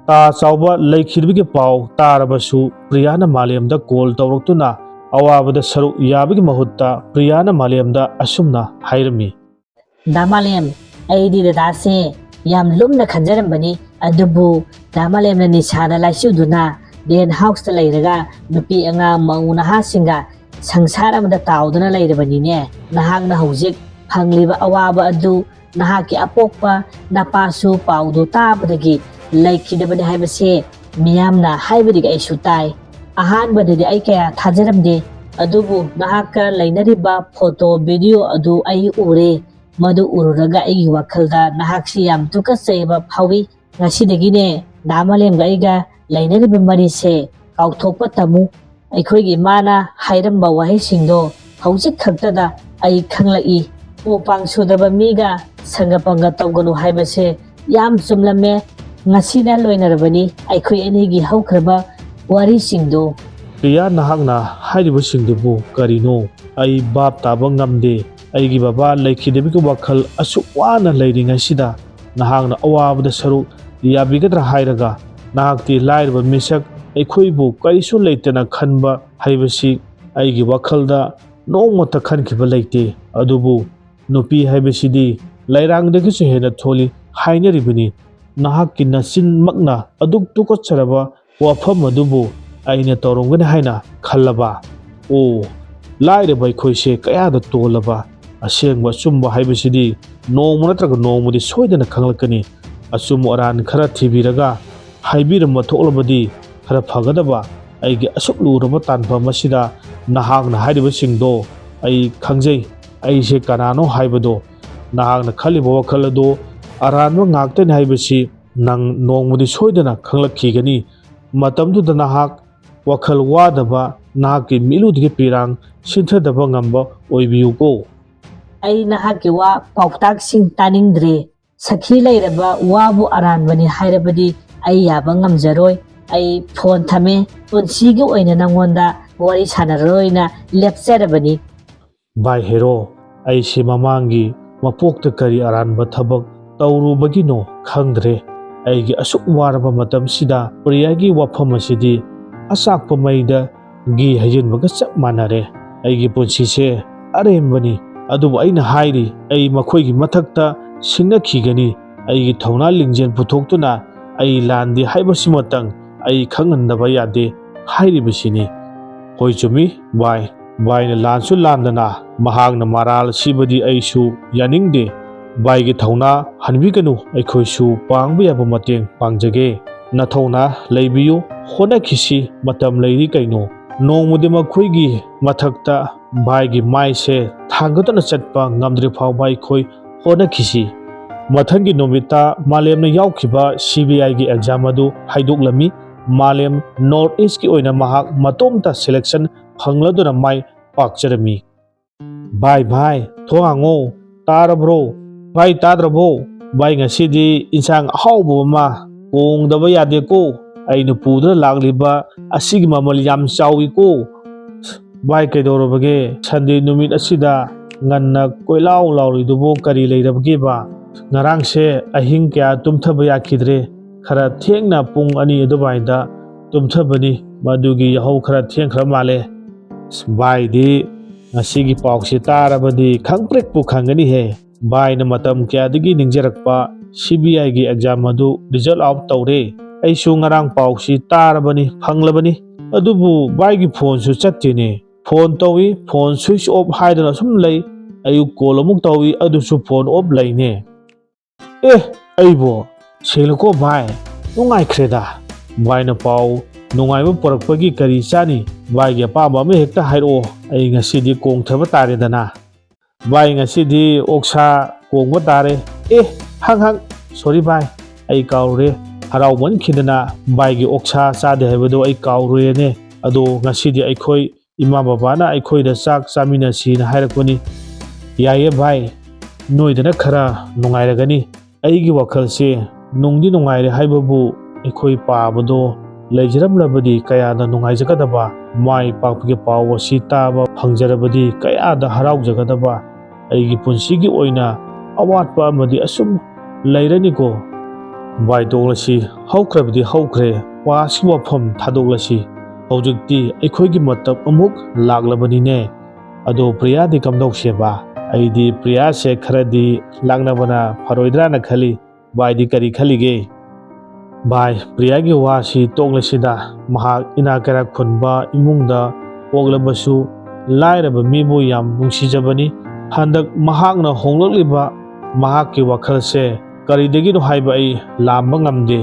ꯇꯥ ꯆꯥꯎꯕ ꯂꯩꯈꯤꯗꯕꯒꯤ ꯄꯥꯎ ꯇꯥꯔꯕꯁꯨ ꯄ꯭ꯔꯤꯌꯥꯅ ꯃꯥꯂꯦꯝꯗ ꯀꯣꯜ ꯇꯧꯔꯛꯇꯨꯅ ꯑꯋꯥꯕꯗ ꯁꯔꯨꯛ ꯌꯥꯕꯒꯤ ꯃꯍꯨꯠꯇ ꯄ꯭ꯔꯤꯌꯥꯅ ꯃꯥꯂꯦꯝꯗ ꯑꯁꯨꯝꯅ ꯍꯥꯏꯔꯝꯃꯤ꯫ ꯗꯥ ꯃꯥꯂꯦꯝ, ꯑꯩꯗꯤ ꯗꯗꯥꯁꯦ ꯌꯥꯝ ꯂꯨꯝꯅ ꯈꯟꯖꯔꯝꯕꯅꯤ, ꯑꯗꯨꯕꯨ ꯗꯥ ꯃꯥꯂꯦꯝꯅ ꯅꯤꯁꯥꯗ ꯂꯥꯏꯆꯨꯗꯨꯅ ꯔꯦꯟ ꯍꯥꯎꯁꯇ ꯂꯩꯔꯒ ꯅꯨꯄꯤ ꯑꯉꯥꯡ ꯃꯧ ꯅꯍꯥꯁꯤꯡꯒ ꯁꯪꯁꯥꯔ ꯑꯃꯗ ꯇꯥꯎꯗꯨꯅ ꯂꯩꯔꯕꯅꯤꯅꯦ꯫ ꯅꯍꯥꯛꯅ ꯍꯧꯖꯤꯛ ꯐꯪꯂꯤꯕ ꯑꯋꯥꯕ ꯑꯗꯨ ꯅꯍꯥꯛꯀꯤ ꯑꯄꯣꯛꯄ ꯅꯄꯥꯁꯨ ꯄꯥꯎꯗꯨ ꯇꯥꯕꯗꯒꯤ ꯂꯩꯈꯤꯗꯕꯅꯤ ꯍꯥꯏꯕꯁꯦ ꯃꯤꯌꯥꯝꯅ ꯍꯥꯏꯕꯗꯒꯤ ꯑꯩꯁꯨ ꯇꯥꯏ꯫ ꯑꯍꯥꯟꯕꯗꯗꯤ ꯑꯩ ꯀꯌꯥ ꯊꯥꯖꯔꯝꯗꯦ, ꯑꯗꯨꯕꯨ ꯅꯍꯥꯛꯀ ꯂꯩꯅꯔꯤꯕ ꯐꯣꯇꯣ ꯚꯤꯗꯤꯑꯣ ꯑꯗꯨ ꯑꯩ ꯎꯔꯦ꯫ ꯃꯗꯨ ꯎꯔꯨꯔꯒ ꯑꯩꯒꯤ ꯋꯥꯈꯜꯗ ꯅꯍꯥꯛꯁꯤ ꯌꯥꯝ ꯇꯨꯀꯠꯆꯩꯕ ꯐꯥꯎꯏ꯫ ꯉꯁꯤꯗꯒꯤꯅꯦ ꯗꯥ ꯃꯥꯂꯦꯝꯒ ꯑꯩꯒ ꯂꯩꯅꯔꯤꯕ ꯃꯔꯤꯁꯦ ꯀꯥꯎꯊꯣꯛꯄ ꯇꯝꯃꯨ꯫ ꯑꯩꯈꯣꯏꯒꯤ ꯏꯃꯥꯅ ꯍꯥꯏꯔꯝꯕ ꯋꯥꯍꯩꯁꯤꯡꯗꯣ ꯍꯧꯖꯤꯛ ꯈꯛꯇꯗ ꯑꯩ ꯈꯪꯂꯛꯏ꯫ ꯎ ꯄꯥꯡ ꯁꯨꯗꯕ ꯃꯤꯒ ꯁꯪꯒ ꯄꯪꯒ ꯇꯧꯒꯅꯨ ꯍꯥꯏꯕꯁꯦ ꯌꯥꯝ ꯆꯨꯝꯂꯝꯃꯦ꯫ ꯉꯁꯤꯅ ꯂꯣꯏꯅꯔꯕꯅꯤ ꯑꯩꯈꯣꯏ ꯑꯅꯤꯒꯤ ꯍꯧꯈ꯭ꯔꯕ ꯋꯥꯔꯤꯁꯤꯡꯗꯣ꯫ ꯄ꯭ꯔꯤꯌꯥ, ꯅꯍꯥꯛꯅ ꯍꯥꯏꯔꯤꯕꯁꯤꯡꯗꯨꯕꯨ ꯀꯔꯤꯅꯣ? ꯑꯩ ꯚꯥꯞ ꯇꯥꯕ ꯉꯝꯗꯦ꯫ ꯑꯩꯒꯤ ꯕꯕꯥ ꯂꯩꯈꯤꯗꯕꯒꯤ ꯋꯥꯈꯜ ꯑꯁꯨꯛ ꯋꯥꯅ ꯂꯩꯔꯤꯉꯩꯁꯤꯗ ꯅꯍꯥꯛꯅ ꯑꯋꯥꯕꯗ ꯁꯔꯨꯛ ꯌꯥꯕꯤꯒꯗ꯭ꯔꯥ ꯍꯥꯏꯔꯒ ꯅꯍꯥꯛꯇꯤ ꯂꯥꯏꯔꯕ ꯃꯤꯁꯛ ꯑꯩꯈꯣꯏꯕꯨ ꯀꯔꯤꯁꯨ ꯂꯩꯇꯅ ꯈꯟꯕ ꯍꯥꯏꯕꯁꯤ ꯑꯩꯒꯤ ꯋꯥꯈꯜꯗ ꯅꯣꯡꯃꯇ ꯈꯟꯈꯤꯕ ꯂꯩꯇꯦ꯫ ꯑꯗꯨꯕꯨ ꯅꯨꯄꯤ ꯍꯥꯏꯕꯁꯤꯗꯤ ꯂꯩꯔꯥꯡꯗꯒꯤꯁꯨ ꯍꯦꯟꯅ ꯊꯣꯜꯂꯤ ꯍꯥꯏꯅꯔꯤꯕꯅꯤ꯫ ꯅꯍꯥꯛꯀꯤ ꯅꯆꯤꯟꯃꯛꯅ ꯑꯗꯨꯛ ꯇꯨꯀꯠꯆꯔꯕ ꯋꯥꯐꯝ ꯑꯗꯨꯕꯨ ꯑꯩꯅ ꯇꯧꯔꯝꯒꯅꯤ ꯍꯥꯏꯅ ꯈꯜꯂꯕ? ꯑꯣ, ꯂꯥꯏꯔꯕ ꯑꯩꯈꯣꯏꯁꯦ ꯀꯌꯥꯗ ꯇꯣꯜꯂꯕ꯫ ꯑꯁꯦꯡꯕ ꯑꯆꯨꯝꯕ ꯍꯥꯏꯕꯁꯤꯗꯤ ꯅꯣꯡꯃ ꯅꯠꯇ꯭ꯔꯒ ꯅꯣꯡꯃꯗꯤ ꯁꯣꯏꯗꯅ ꯈꯪꯂꯛꯀꯅꯤ꯫ ꯑꯆꯨꯝ ꯑꯔꯥꯟ ꯈꯔ ꯊꯤꯕꯤꯔꯒ ꯍꯥꯏꯕꯤꯔꯝꯕ ꯊꯣꯛꯂꯕꯗꯤ ꯈꯔ ꯐꯒꯗꯕ꯫ ꯑꯩꯒꯤ ꯑꯁꯨꯛ ꯂꯨꯔꯕ ꯇꯥꯟꯐꯝ ꯑꯁꯤꯗ ꯅꯍꯥꯛꯅ ꯍꯥꯏꯔꯤꯕꯁꯤꯡꯗꯣ ꯑꯩ ꯈꯪꯖꯩ꯫ ꯑꯩꯁꯦ ꯀꯅꯥꯅꯣ ꯍꯥꯏꯕꯗꯣ꯫ ꯅꯍꯥꯛꯅ ꯈꯜꯂꯤꯕ ꯋꯥꯈꯜ ꯑꯗꯣ ꯑꯔꯥꯟꯕ ꯉꯥꯛꯇꯅꯤ ꯍꯥꯏꯕꯁꯤ ꯅꯪ ꯅꯣꯡꯃꯗꯤ ꯁꯣꯏꯗꯅ ꯈꯪꯂꯛꯈꯤꯒꯅꯤ꯫ ꯃꯇꯝꯗꯨꯗ ꯅꯍꯥꯛ ꯋꯥꯈꯜ ꯋꯥꯗꯕ, ꯅꯍꯥꯛꯀꯤ ꯃꯤꯠꯂꯨꯗꯒꯤ ꯄꯤꯔꯥꯡ ꯁꯤꯟꯊꯗꯕ ꯉꯝꯕ ꯑꯣꯏꯕꯤꯌꯨꯀꯣ꯫ ꯑꯩ ꯅꯍꯥꯛꯀꯤ ꯋꯥ ꯄꯥꯎꯇꯥꯛꯁꯤꯡ ꯇꯥꯅꯤꯡꯗ꯭ꯔꯦ꯫ ꯁꯈꯤ ꯂꯩꯔꯕ ꯋꯥꯕꯨ ꯑꯔꯥꯟꯕꯅꯤ ꯍꯥꯏꯔꯕꯗꯤ ꯑꯩ ꯌꯥꯕ ꯉꯝꯖꯔꯣꯏ꯫ ꯑꯩ ꯐꯣꯟ ꯊꯝꯃꯦ꯫ ꯄꯨꯟꯁꯤꯒꯤ ꯑꯣꯏꯅ ꯅꯪꯉꯣꯟꯗ ꯋꯥꯔꯤ ꯁꯥꯟꯅꯔꯔꯣꯏꯅ ꯂꯦꯞꯆꯔꯕꯅꯤ꯫ ꯚꯥꯏ ꯍꯦꯔꯣ, ꯑꯩꯁꯤ ꯃꯃꯥꯡꯒꯤ ꯃꯄꯣꯛꯇ ꯀꯔꯤ ꯑꯔꯥꯟꯕ ꯊꯕꯛ ꯇꯧꯔꯨꯕꯒꯤꯅꯣ ꯈꯪꯗ꯭ꯔꯦ꯫ ꯑꯩꯒꯤ ꯑꯁꯨꯛ ꯋꯥꯔꯕ ꯃꯇꯝꯁꯤꯗ ꯄ꯭ꯔꯤꯌꯥꯒꯤ ꯋꯥꯐꯝ ꯑꯁꯤꯗꯤ ꯑꯆꯥꯛꯄ ꯃꯩꯗ ꯘꯤ ꯍꯩꯖꯤꯟꯕꯒ ꯆꯞ ꯃꯥꯟꯅꯔꯦ꯫ ꯑꯩꯒꯤ ꯄꯨꯟꯁꯤꯁꯦ ꯑꯔꯦꯝꯕꯅꯤ꯫ ꯑꯗꯨꯕꯨ ꯑꯩꯅ ꯍꯥꯏꯔꯤ, ꯑꯩ ꯃꯈꯣꯏꯒꯤ ꯃꯊꯛꯇ ꯁꯤꯡꯅꯈꯤꯒꯅꯤ꯫ ꯑꯩꯒꯤ ꯊꯧꯅꯥ ꯂꯤꯡꯖꯦꯜ ꯄꯨꯊꯣꯛꯇꯨꯅ ꯑꯩ ꯂꯥꯟꯗꯦ ꯍꯥꯏꯕꯁꯤꯃꯇꯪ ꯑꯩ ꯈꯪꯍꯟꯗꯕ ꯌꯥꯗꯦ ꯍꯥꯏꯔꯤꯕꯁꯤꯅꯤ꯫ ꯍꯣꯏ, ꯆꯨꯝꯃꯤ ꯚꯥꯏ꯫ ꯚꯥꯏꯅ ꯂꯥꯟꯁꯨ ꯂꯥꯟꯗꯅ ꯃꯍꯥꯛꯅ ꯃꯔꯥꯜ ꯁꯤꯕꯗꯤ ꯑꯩꯁꯨ ꯌꯥꯅꯤꯡꯗꯦ꯫ ꯚꯥꯏꯒꯤ ꯊꯧꯅꯥ ꯍꯟꯕꯤꯒꯅꯨ, ꯑꯩꯈꯣꯏꯁꯨ ꯄꯥꯡꯕ ꯌꯥꯕ ꯃꯇꯦꯡ ꯄꯥꯡꯖꯒꯦ꯫ ꯅꯊꯧꯅꯥ ꯂꯩꯕꯤꯌꯨ, ꯍꯣꯠꯅꯈꯤꯁꯤ, ꯃꯇꯝ ꯂꯩꯔꯤ ꯀꯩꯅꯣ꯫ ꯅꯣꯡꯃꯗꯤ ꯃꯈꯣꯏꯒꯤ ꯃꯊꯛꯇ ꯚꯥꯏꯒꯤ ꯃꯥꯏꯁꯦ ꯊꯥꯡꯒꯠꯇꯨꯅ ꯆꯠꯄ ꯉꯝꯗ꯭ꯔꯤ ꯐꯥꯎꯕ ꯑꯩꯈꯣꯏ ꯍꯣꯠꯅꯈꯤꯁꯤ꯫ ꯃꯊꯪꯒꯤ ꯅꯨꯃꯤꯠꯇ ꯃꯥꯂꯦꯝꯅ ꯌꯥꯎꯈꯤꯕ ꯁꯤ ꯕꯤ ꯑꯥꯏꯒꯤ ꯑꯦꯛꯖꯥꯝ ꯑꯗꯨ ꯍꯥꯏꯗꯣꯛꯂꯝꯃꯤ꯫ ꯃꯥꯂꯦꯝ ꯅꯣꯔꯠ ꯏꯁꯀꯤ ꯑꯣꯏꯅ ꯃꯍꯥꯛ ꯃꯇꯣꯝꯇ ꯁꯦꯂꯦꯛꯁꯟ ꯐꯪꯂꯗꯨꯅ ꯃꯥꯏ ꯄꯥꯛꯆꯔꯝꯃꯤ꯫ ꯚꯥꯏ, ꯚꯥꯏ, ꯊꯣꯡ ꯍꯥꯡꯉꯣ, ꯇꯥꯔꯕ꯭ꯔꯣ? ꯚꯥꯏ, ꯇꯥꯗ꯭ꯔꯕꯣ? ꯚꯥꯏ, ꯉꯁꯤꯗꯤ ꯏꯟꯁꯥꯡ ꯑꯍꯥꯎꯕ ꯑꯃ ꯀꯣꯡꯗꯕ ꯌꯥꯗꯦꯀꯣ꯫ ꯑꯩꯅ ꯄꯨꯗꯨꯅ ꯂꯥꯛꯂꯤꯕ ꯑꯁꯤꯒꯤ ꯃꯃꯜ ꯌꯥꯝ ꯆꯥꯎꯏꯀꯣ꯫ ꯚꯥꯏ, ꯀꯩꯗꯧꯔꯕꯒꯦ? ꯁꯟꯗꯦ ꯅꯨꯃꯤꯠ ꯑꯁꯤꯗ ꯉꯟꯅ ꯀꯣꯏꯂꯥꯎ ꯂꯥꯎꯔꯤꯗꯨꯕꯨ ꯀꯔꯤ ꯂꯩꯔꯕꯒꯦꯕ? ꯉꯔꯥꯡꯁꯦ ꯑꯍꯤꯡ ꯀꯌꯥ ꯇꯨꯝꯊꯕ ꯌꯥꯈꯤꯗ꯭ꯔꯦ꯫ ꯈꯔ ꯊꯦꯡꯅ ꯄꯨꯡ ꯑꯅꯤ ꯑꯗꯨꯋꯥꯏꯗ ꯇꯨꯝꯊꯕꯅꯤ꯫ ꯃꯗꯨꯒꯤ ꯌꯥꯍꯧ ꯈꯔ ꯊꯦꯡꯈ꯭ꯔ ꯃꯥꯜꯂꯦ꯫ ꯑꯁ, ꯚꯥꯏꯗꯤ ꯉꯁꯤꯒꯤ ꯄꯥꯎꯁꯤ ꯇꯥꯔꯕꯗꯤ ꯈꯪꯄ꯭ꯔꯦꯛꯄꯨ ꯈꯪꯒꯅꯤꯍꯦ꯫ ꯚꯥꯏꯅ ꯃꯇꯝ ꯀꯌꯥꯗꯒꯤ ꯅꯤꯡꯖꯔꯛꯄ ꯁꯤ ꯕꯤ ꯑꯥꯏꯒꯤ ꯑꯦꯛꯖꯥꯝ ꯑꯗꯨ ꯔꯤꯖꯜ ꯑꯥꯎꯠ ꯇꯧꯔꯦ꯫ ꯑꯩꯁꯨ ꯉꯔꯥꯡ ꯄꯥꯎꯁꯤ ꯇꯥꯔꯕꯅꯤ, ꯐꯪꯂꯕꯅꯤ꯫ ꯑꯗꯨꯕꯨ ꯚꯥꯏꯒꯤ ꯐꯣꯟꯁꯨ ꯆꯠꯇꯦꯅꯦ꯫ ꯐꯣꯟ ꯇꯧꯏ, ꯐꯣꯟ switch off ꯍꯥꯏꯗꯨꯅ ꯁꯨꯝ ꯂꯩ꯫ ꯑꯌꯨꯛ call ꯑꯃꯨꯛ ꯇꯧꯏ, ꯑꯗꯨꯁꯨ ꯐꯣꯟ off ꯂꯩꯅꯦ꯫ ꯑꯦ, ꯑꯩꯕꯣ, ꯁꯦꯡꯂꯀꯣ ꯚꯥꯏ, ꯅꯨꯡꯉꯥꯏꯈ꯭ꯔꯦꯗ꯫ ꯚꯥꯏꯅ ꯄꯥꯎ ꯅꯨꯡꯉꯥꯏꯕ ꯄꯨꯔꯛꯄꯒꯤ ꯀꯔꯤ ꯆꯥꯅꯤ? ꯚꯥꯏꯒꯤ ꯑꯄꯥꯝꯕ ꯑꯃ ꯍꯦꯛꯇ ꯍꯥꯏꯔꯛꯑꯣ, ꯑꯩ ꯉꯁꯤꯗꯤ ꯀꯣꯡꯊꯕ ꯇꯥꯔꯦꯗꯅ꯫ ꯚꯥꯏ, ꯉꯁꯤꯗꯤ ꯑꯣꯛꯁꯥ ꯀꯣꯡꯕ ꯇꯥꯔꯦ꯫ ꯑꯦ, ꯍꯪ ꯍꯪ, sorry ꯚꯥꯏ, ꯑꯩ ꯀꯥꯎꯔꯨꯔꯦ꯫ ꯍꯔꯥꯎꯃꯟꯈꯤꯗꯅ ꯚꯥꯏꯒꯤ ꯑꯣꯛꯁꯥ ꯆꯥꯗꯦ ꯍꯥꯏꯕꯗꯣ ꯑꯩ ꯀꯥꯎꯔꯨꯔꯦꯅꯦ꯫ ꯑꯗꯣ ꯉꯁꯤꯗꯤ ꯑꯩꯈꯣꯏ ꯏꯃꯥ ꯕꯕꯥꯅ ꯑꯩꯈꯣꯏꯗ ꯆꯥꯛ ꯆꯥꯃꯤꯟꯅꯁꯤꯅ ꯍꯥꯏꯔꯛꯄꯅꯤ꯫ ꯌꯥꯏꯌꯦ ꯚꯥꯏ, ꯅꯣꯏꯗꯅ ꯈꯔ ꯅꯨꯡꯉꯥꯏꯔꯒꯅꯤ꯫ ꯑꯩꯒꯤ ꯋꯥꯈꯜꯁꯦ ꯅꯨꯡꯗꯤ ꯅꯨꯡꯉꯥꯏꯔꯦ ꯍꯥꯏꯕꯕꯨ ꯑꯩꯈꯣꯏ ꯄꯥꯕꯗꯣ ꯂꯩꯖꯔꯝꯂꯕꯗꯤ ꯀꯌꯥꯗ ꯅꯨꯡꯉꯥꯏꯖꯒꯗꯕ, ꯃꯥꯏ ꯄꯥꯛꯄꯒꯤ ꯄꯥꯎ ꯑꯁꯤ ꯇꯥꯕ ꯐꯪꯖꯔꯕꯗꯤ ꯀꯌꯥꯗ ꯍꯔꯥꯎꯖꯒꯗꯕ꯫ ꯑꯩꯒꯤ ꯄꯨꯟꯁꯤꯒꯤ ꯑꯣꯏꯅ ꯑꯋꯥꯠꯄ ꯑꯃꯗꯤ ꯑꯁꯨꯝ ꯂꯩꯔꯅꯤꯀꯣ꯫ ꯚꯥꯏ, ꯇꯣꯛꯂꯁꯤ, ꯍꯧꯈ꯭ꯔꯕꯗꯤ ꯍꯧꯈ꯭ꯔꯦ, past ꯀꯤ ꯋꯥꯐꯝ ꯊꯥꯗꯣꯛꯂꯁꯤ꯫ ꯍꯧꯖꯤꯛꯇꯤ ꯑꯩꯈꯣꯏꯒꯤ ꯃꯇꯝ ꯑꯃꯨꯛ ꯂꯥꯛꯂꯕꯅꯤꯅꯦ꯫ ꯑꯗꯣ ꯄ꯭ꯔꯤꯌꯥꯗꯤ ꯀꯝꯗꯧꯁꯦꯕ? ꯑꯩꯗꯤ ꯄ꯭ꯔꯤꯌꯥꯁꯦ ꯈꯔꯗꯤ ꯂꯥꯛꯅꯕꯅ ꯐꯔꯣꯏꯗ꯭ꯔꯥꯅ ꯈꯜꯂꯤ꯫ ꯚꯥꯏꯗꯤ ꯀꯔꯤ ꯈꯜꯂꯤꯒꯦ? ꯚꯥꯏ, ꯄ꯭ꯔꯤꯌꯥꯒꯤ ꯋꯥꯁꯤ ꯇꯣꯛꯂꯁꯤꯗ, ꯃꯍꯥꯛ ꯏꯅꯥꯛ ꯀꯩꯔꯥꯛ ꯈꯨꯟꯕ ꯏꯃꯨꯡꯗ ꯄꯣꯛꯂꯕꯁꯨ ꯂꯥꯏꯔꯕ ꯃꯤꯕꯨ ꯌꯥꯝ ꯅꯨꯡꯁꯤꯖꯕꯅꯤ꯫ ꯍꯟꯗꯛ ꯃꯍꯥꯛꯅ ꯍꯣꯡꯂꯛꯂꯤꯕ ꯃꯍꯥꯛꯀꯤ ꯋꯥꯈꯜꯁꯦ ꯀꯔꯤꯗꯒꯤꯅꯣ ꯍꯥꯏꯕ ꯑꯩ ꯂꯥꯝꯕ ꯉꯝꯗꯦ꯫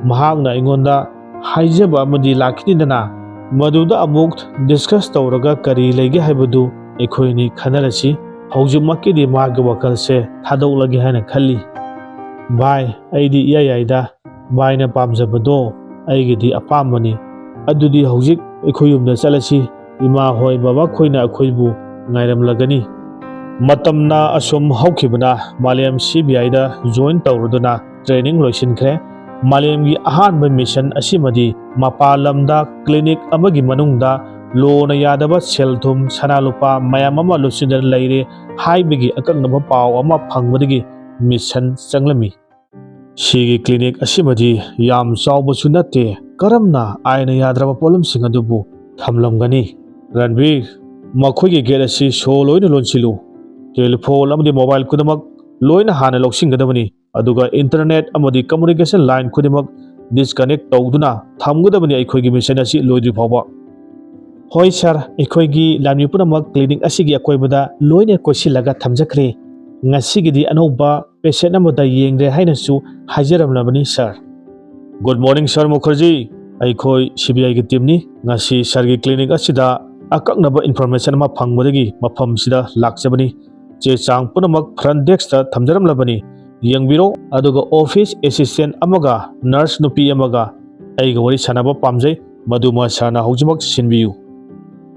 ꯃꯍꯥꯛꯅ ꯑꯩꯉꯣꯟꯗ ꯍꯥꯏꯖꯕ ꯑꯃꯗꯤ ꯂꯥꯛꯈꯤꯅꯤꯗꯅ, ꯃꯗꯨꯗ ꯑꯃꯨꯛ discuss ꯇꯧꯔꯒ ꯀꯔꯤ ꯂꯩꯒꯦ ꯍꯥꯏꯕꯗꯨ ꯑꯩꯈꯣꯏꯅꯤ ꯈꯟꯅꯔꯁꯤ꯫ ꯍꯧꯖꯤꯛꯃꯛꯀꯤꯗꯤ ꯃꯥꯒꯤ ꯋꯥꯈꯜꯁꯦ ꯊꯥꯗꯣꯛꯂꯒꯦ ꯍꯥꯏꯅ ꯈꯜꯂꯤ꯫ ꯚꯥꯏ, ꯑꯩꯗꯤ ꯏꯌꯥ ꯌꯥꯏꯗ꯫ ꯚꯥꯏꯅ ꯄꯥꯝꯖꯕꯗꯣ ꯑꯩꯒꯤꯗꯤ ꯑꯄꯥꯝꯕꯅꯤ꯫ ꯑꯗꯨꯗꯤ ꯍꯧꯖꯤꯛ ꯑꯩꯈꯣꯏ ꯌꯨꯝꯗ ꯆꯠꯂꯁꯤ꯫ ꯏꯃꯥ ꯍꯣꯏ, ꯕꯕꯥ ꯈꯣꯏꯅ ꯑꯩꯈꯣꯏꯕꯨ ꯉꯥꯏꯔꯝꯂꯒꯅꯤ꯫ ꯃꯇꯝꯅ ꯑꯁꯨꯝ ꯍꯧꯈꯤꯕꯅ ꯃꯥꯂꯦꯝ C B I the join ꯇꯧꯔꯨꯗꯨꯅ training ꯂꯣꯏꯁꯤꯟꯈ꯭ꯔꯦ꯫ ꯃꯥꯂꯦꯝꯒꯤ ꯑꯍꯥꯟꯕ mission ꯑꯁꯤꯃꯗꯤ ꯃꯄꯥꯟ ꯂꯝꯗ clinic ꯑꯃꯒꯤ ꯃꯅꯨꯡꯗ ꯂꯣꯅ ꯌꯥꯗꯕ ꯁꯦꯜ ꯊꯨꯝ, ꯁꯅꯥ ꯂꯨꯄꯥ ꯃꯌꯥꯝ ꯑꯃ ꯂꯨꯞꯁꯤꯟꯗꯨꯅ ꯂꯩꯔꯦ ꯍꯥꯏꯕꯒꯤ ꯑꯀꯛꯅꯕ ꯄꯥꯎ ꯑꯃ ꯐꯪꯕꯗꯒꯤ mission ꯆꯪꯂꯝꯃꯤ꯫ ꯁꯤꯒꯤ clinic ꯑꯁꯤꯃꯗꯤ ꯌꯥꯝ ꯆꯥꯎꯕꯁꯨ ꯅꯠꯇꯦ, ꯀꯔꯝꯅ ꯑꯥꯏꯟꯅ ꯌꯥꯗ꯭ꯔꯕ ꯄꯣꯠꯂꯝꯁꯤꯡ ꯑꯗꯨꯕꯨ ꯊꯝꯂꯝꯒꯅꯤ? ꯔꯟꯕꯤꯔ, ꯃꯈꯣꯏꯒꯤ gate ꯑꯁꯤ ꯁꯣ ꯂꯣꯏꯅ ꯂꯣꯟꯁꯤꯜꯂꯨ꯫ Telephone ꯑꯃꯗꯤ mobile ꯈꯨꯗꯤꯡꯃꯛ ꯂꯣꯏꯅ ꯍꯥꯟꯅ ꯂꯧꯁꯤꯟꯒꯗꯕꯅꯤ, ꯑꯗꯨꯒ internet ꯑꯃꯗꯤ communication line ꯈꯨꯗꯤꯡꯃꯛ disconnect ꯇꯧꯗꯨꯅ ꯊꯝꯒꯗꯕꯅꯤ ꯑꯩꯈꯣꯏꯒꯤ mission ꯑꯁꯤ ꯂꯣꯏꯗ꯭ꯔꯤ ꯐꯥꯎꯕ꯫ ꯍꯣꯏ ꯁꯥꯔ, ꯑꯩꯈꯣꯏꯒꯤ ꯂꯥꯟꯃꯤ ꯄꯨꯝꯅꯃꯛ ꯀ꯭ꯂꯤꯅꯤꯛ ꯑꯁꯤꯒꯤ ꯑꯀꯣꯏꯕꯗ ꯂꯣꯏꯅ ꯀꯣꯏꯁꯤꯜꯂꯒ ꯊꯝꯖꯈ꯭ꯔꯦ꯫ ꯉꯁꯤꯒꯤꯗꯤ ꯑꯅꯧꯕ ꯄꯦꯁꯦꯟ ꯑꯃꯗ ꯌꯦꯡꯂꯦ ꯍꯥꯏꯅꯁꯨ ꯍꯥꯏꯖꯔꯝꯂꯕꯅꯤ ꯁꯥꯔ꯫ ꯒꯨꯗ ꯃꯣꯔꯅꯤꯡ ꯁꯥꯔ ꯃꯨꯈꯔꯖꯤ, ꯑꯩꯈꯣꯏ ꯁꯤ ꯕꯤ ꯑꯥꯏꯒꯤ ꯇꯤꯝꯅꯤ꯫ ꯉꯁꯤ ꯁꯥꯔꯒꯤ ꯀ꯭ꯂꯤꯅꯤꯛ ꯑꯁꯤꯗ ꯑꯀꯛꯅꯕ ꯏꯟꯐꯣꯔꯃꯦꯁꯟ ꯑꯃ ꯐꯪꯕꯗꯒꯤ ꯃꯐꯝꯁꯤꯗ ꯂꯥꯛꯆꯕꯅꯤ꯫ ꯆꯦ ꯆꯥꯡ ꯄꯨꯝꯅꯃꯛ ꯐ꯭ꯔꯟ ꯗꯦꯁꯛꯇ ꯊꯝꯖꯔꯝꯂꯕꯅꯤ, ꯌꯦꯡꯕꯤꯔꯣ꯫ ꯑꯗꯨꯒ ꯑꯣꯐꯤꯁ ꯑꯦꯁꯤꯁꯇꯦꯟ ꯑꯃꯒ ꯅꯔꯁ ꯅꯨꯄꯤ ꯑꯃꯒ ꯑꯩꯒ ꯋꯥꯔꯤ ꯁꯥꯟꯅꯕ ꯄꯥꯝꯖꯩ, ꯃꯗꯨꯃ ꯁꯥꯔꯅ ꯍꯧꯖꯤꯛꯃꯛ ꯁꯤꯟꯕꯤꯌꯨ꯫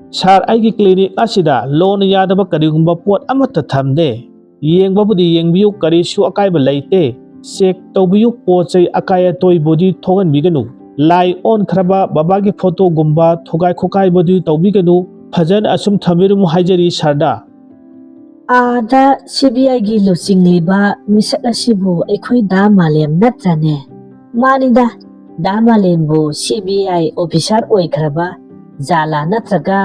ꯁꯥꯔ, ꯑꯩꯒꯤ ꯀ꯭ꯂꯤꯅꯤꯛ ꯑꯁꯤꯗ ꯂꯣꯟꯅ ꯌꯥꯗꯕ ꯀꯔꯤꯒꯨꯝꯕ ꯄꯣꯠ ꯑꯃꯠꯇ ꯊꯝꯗꯦ꯫ ꯌꯦꯡꯕꯕꯨꯗꯤ ꯌꯦꯡꯕꯤꯌꯨ, ꯀꯔꯤꯁꯨ ꯑꯀꯥꯏꯕ ꯂꯩꯇꯦ꯫ ꯆꯦꯛ ꯇꯧꯕꯤꯌꯨ, ꯄꯣꯠ ꯆꯩ ꯑꯀꯥꯏ ꯑꯇꯣꯏꯕꯨꯗꯤ ꯊꯣꯛꯍꯟꯕꯤꯒꯅꯨ꯫ ꯂꯥꯏ ꯑꯣꯟꯈ꯭ꯔꯕ ꯕꯕꯥꯒꯤ ꯐꯣꯇꯣꯒꯨꯝꯕ ꯊꯨꯒꯥꯏ ꯈꯣꯀꯥꯏꯕꯗꯨ ꯇꯧꯕꯤꯒꯅꯨ꯫ ꯐꯖꯅ ꯑꯁꯨꯝ ꯊꯝꯕꯤꯔꯝꯃꯨ ꯍꯥꯏꯖꯔꯤ ꯁꯥꯔꯗ꯫ ꯑꯥꯗ ꯁꯤ ꯕꯤ ꯑꯥꯏꯒꯤ ꯂꯨꯆꯤꯡꯂꯤꯕ ꯃꯤꯁꯛ ꯑꯁꯤꯕꯨ ꯑꯩꯈꯣꯏ ꯗꯥ ꯃꯥꯂꯦꯝ ꯅꯠꯇ꯭ꯔꯅꯦ? ꯃꯥꯅꯤꯗ, ꯗꯥ ꯃꯥꯂꯦꯝꯕꯨ ꯁꯤ ꯕꯤ ꯑꯥꯏ ꯑꯣꯐꯤꯁꯥꯔ ꯑꯣꯏꯈ꯭ꯔꯕ ꯖꯥꯠꯂꯥ ꯅꯠꯇ꯭ꯔꯒ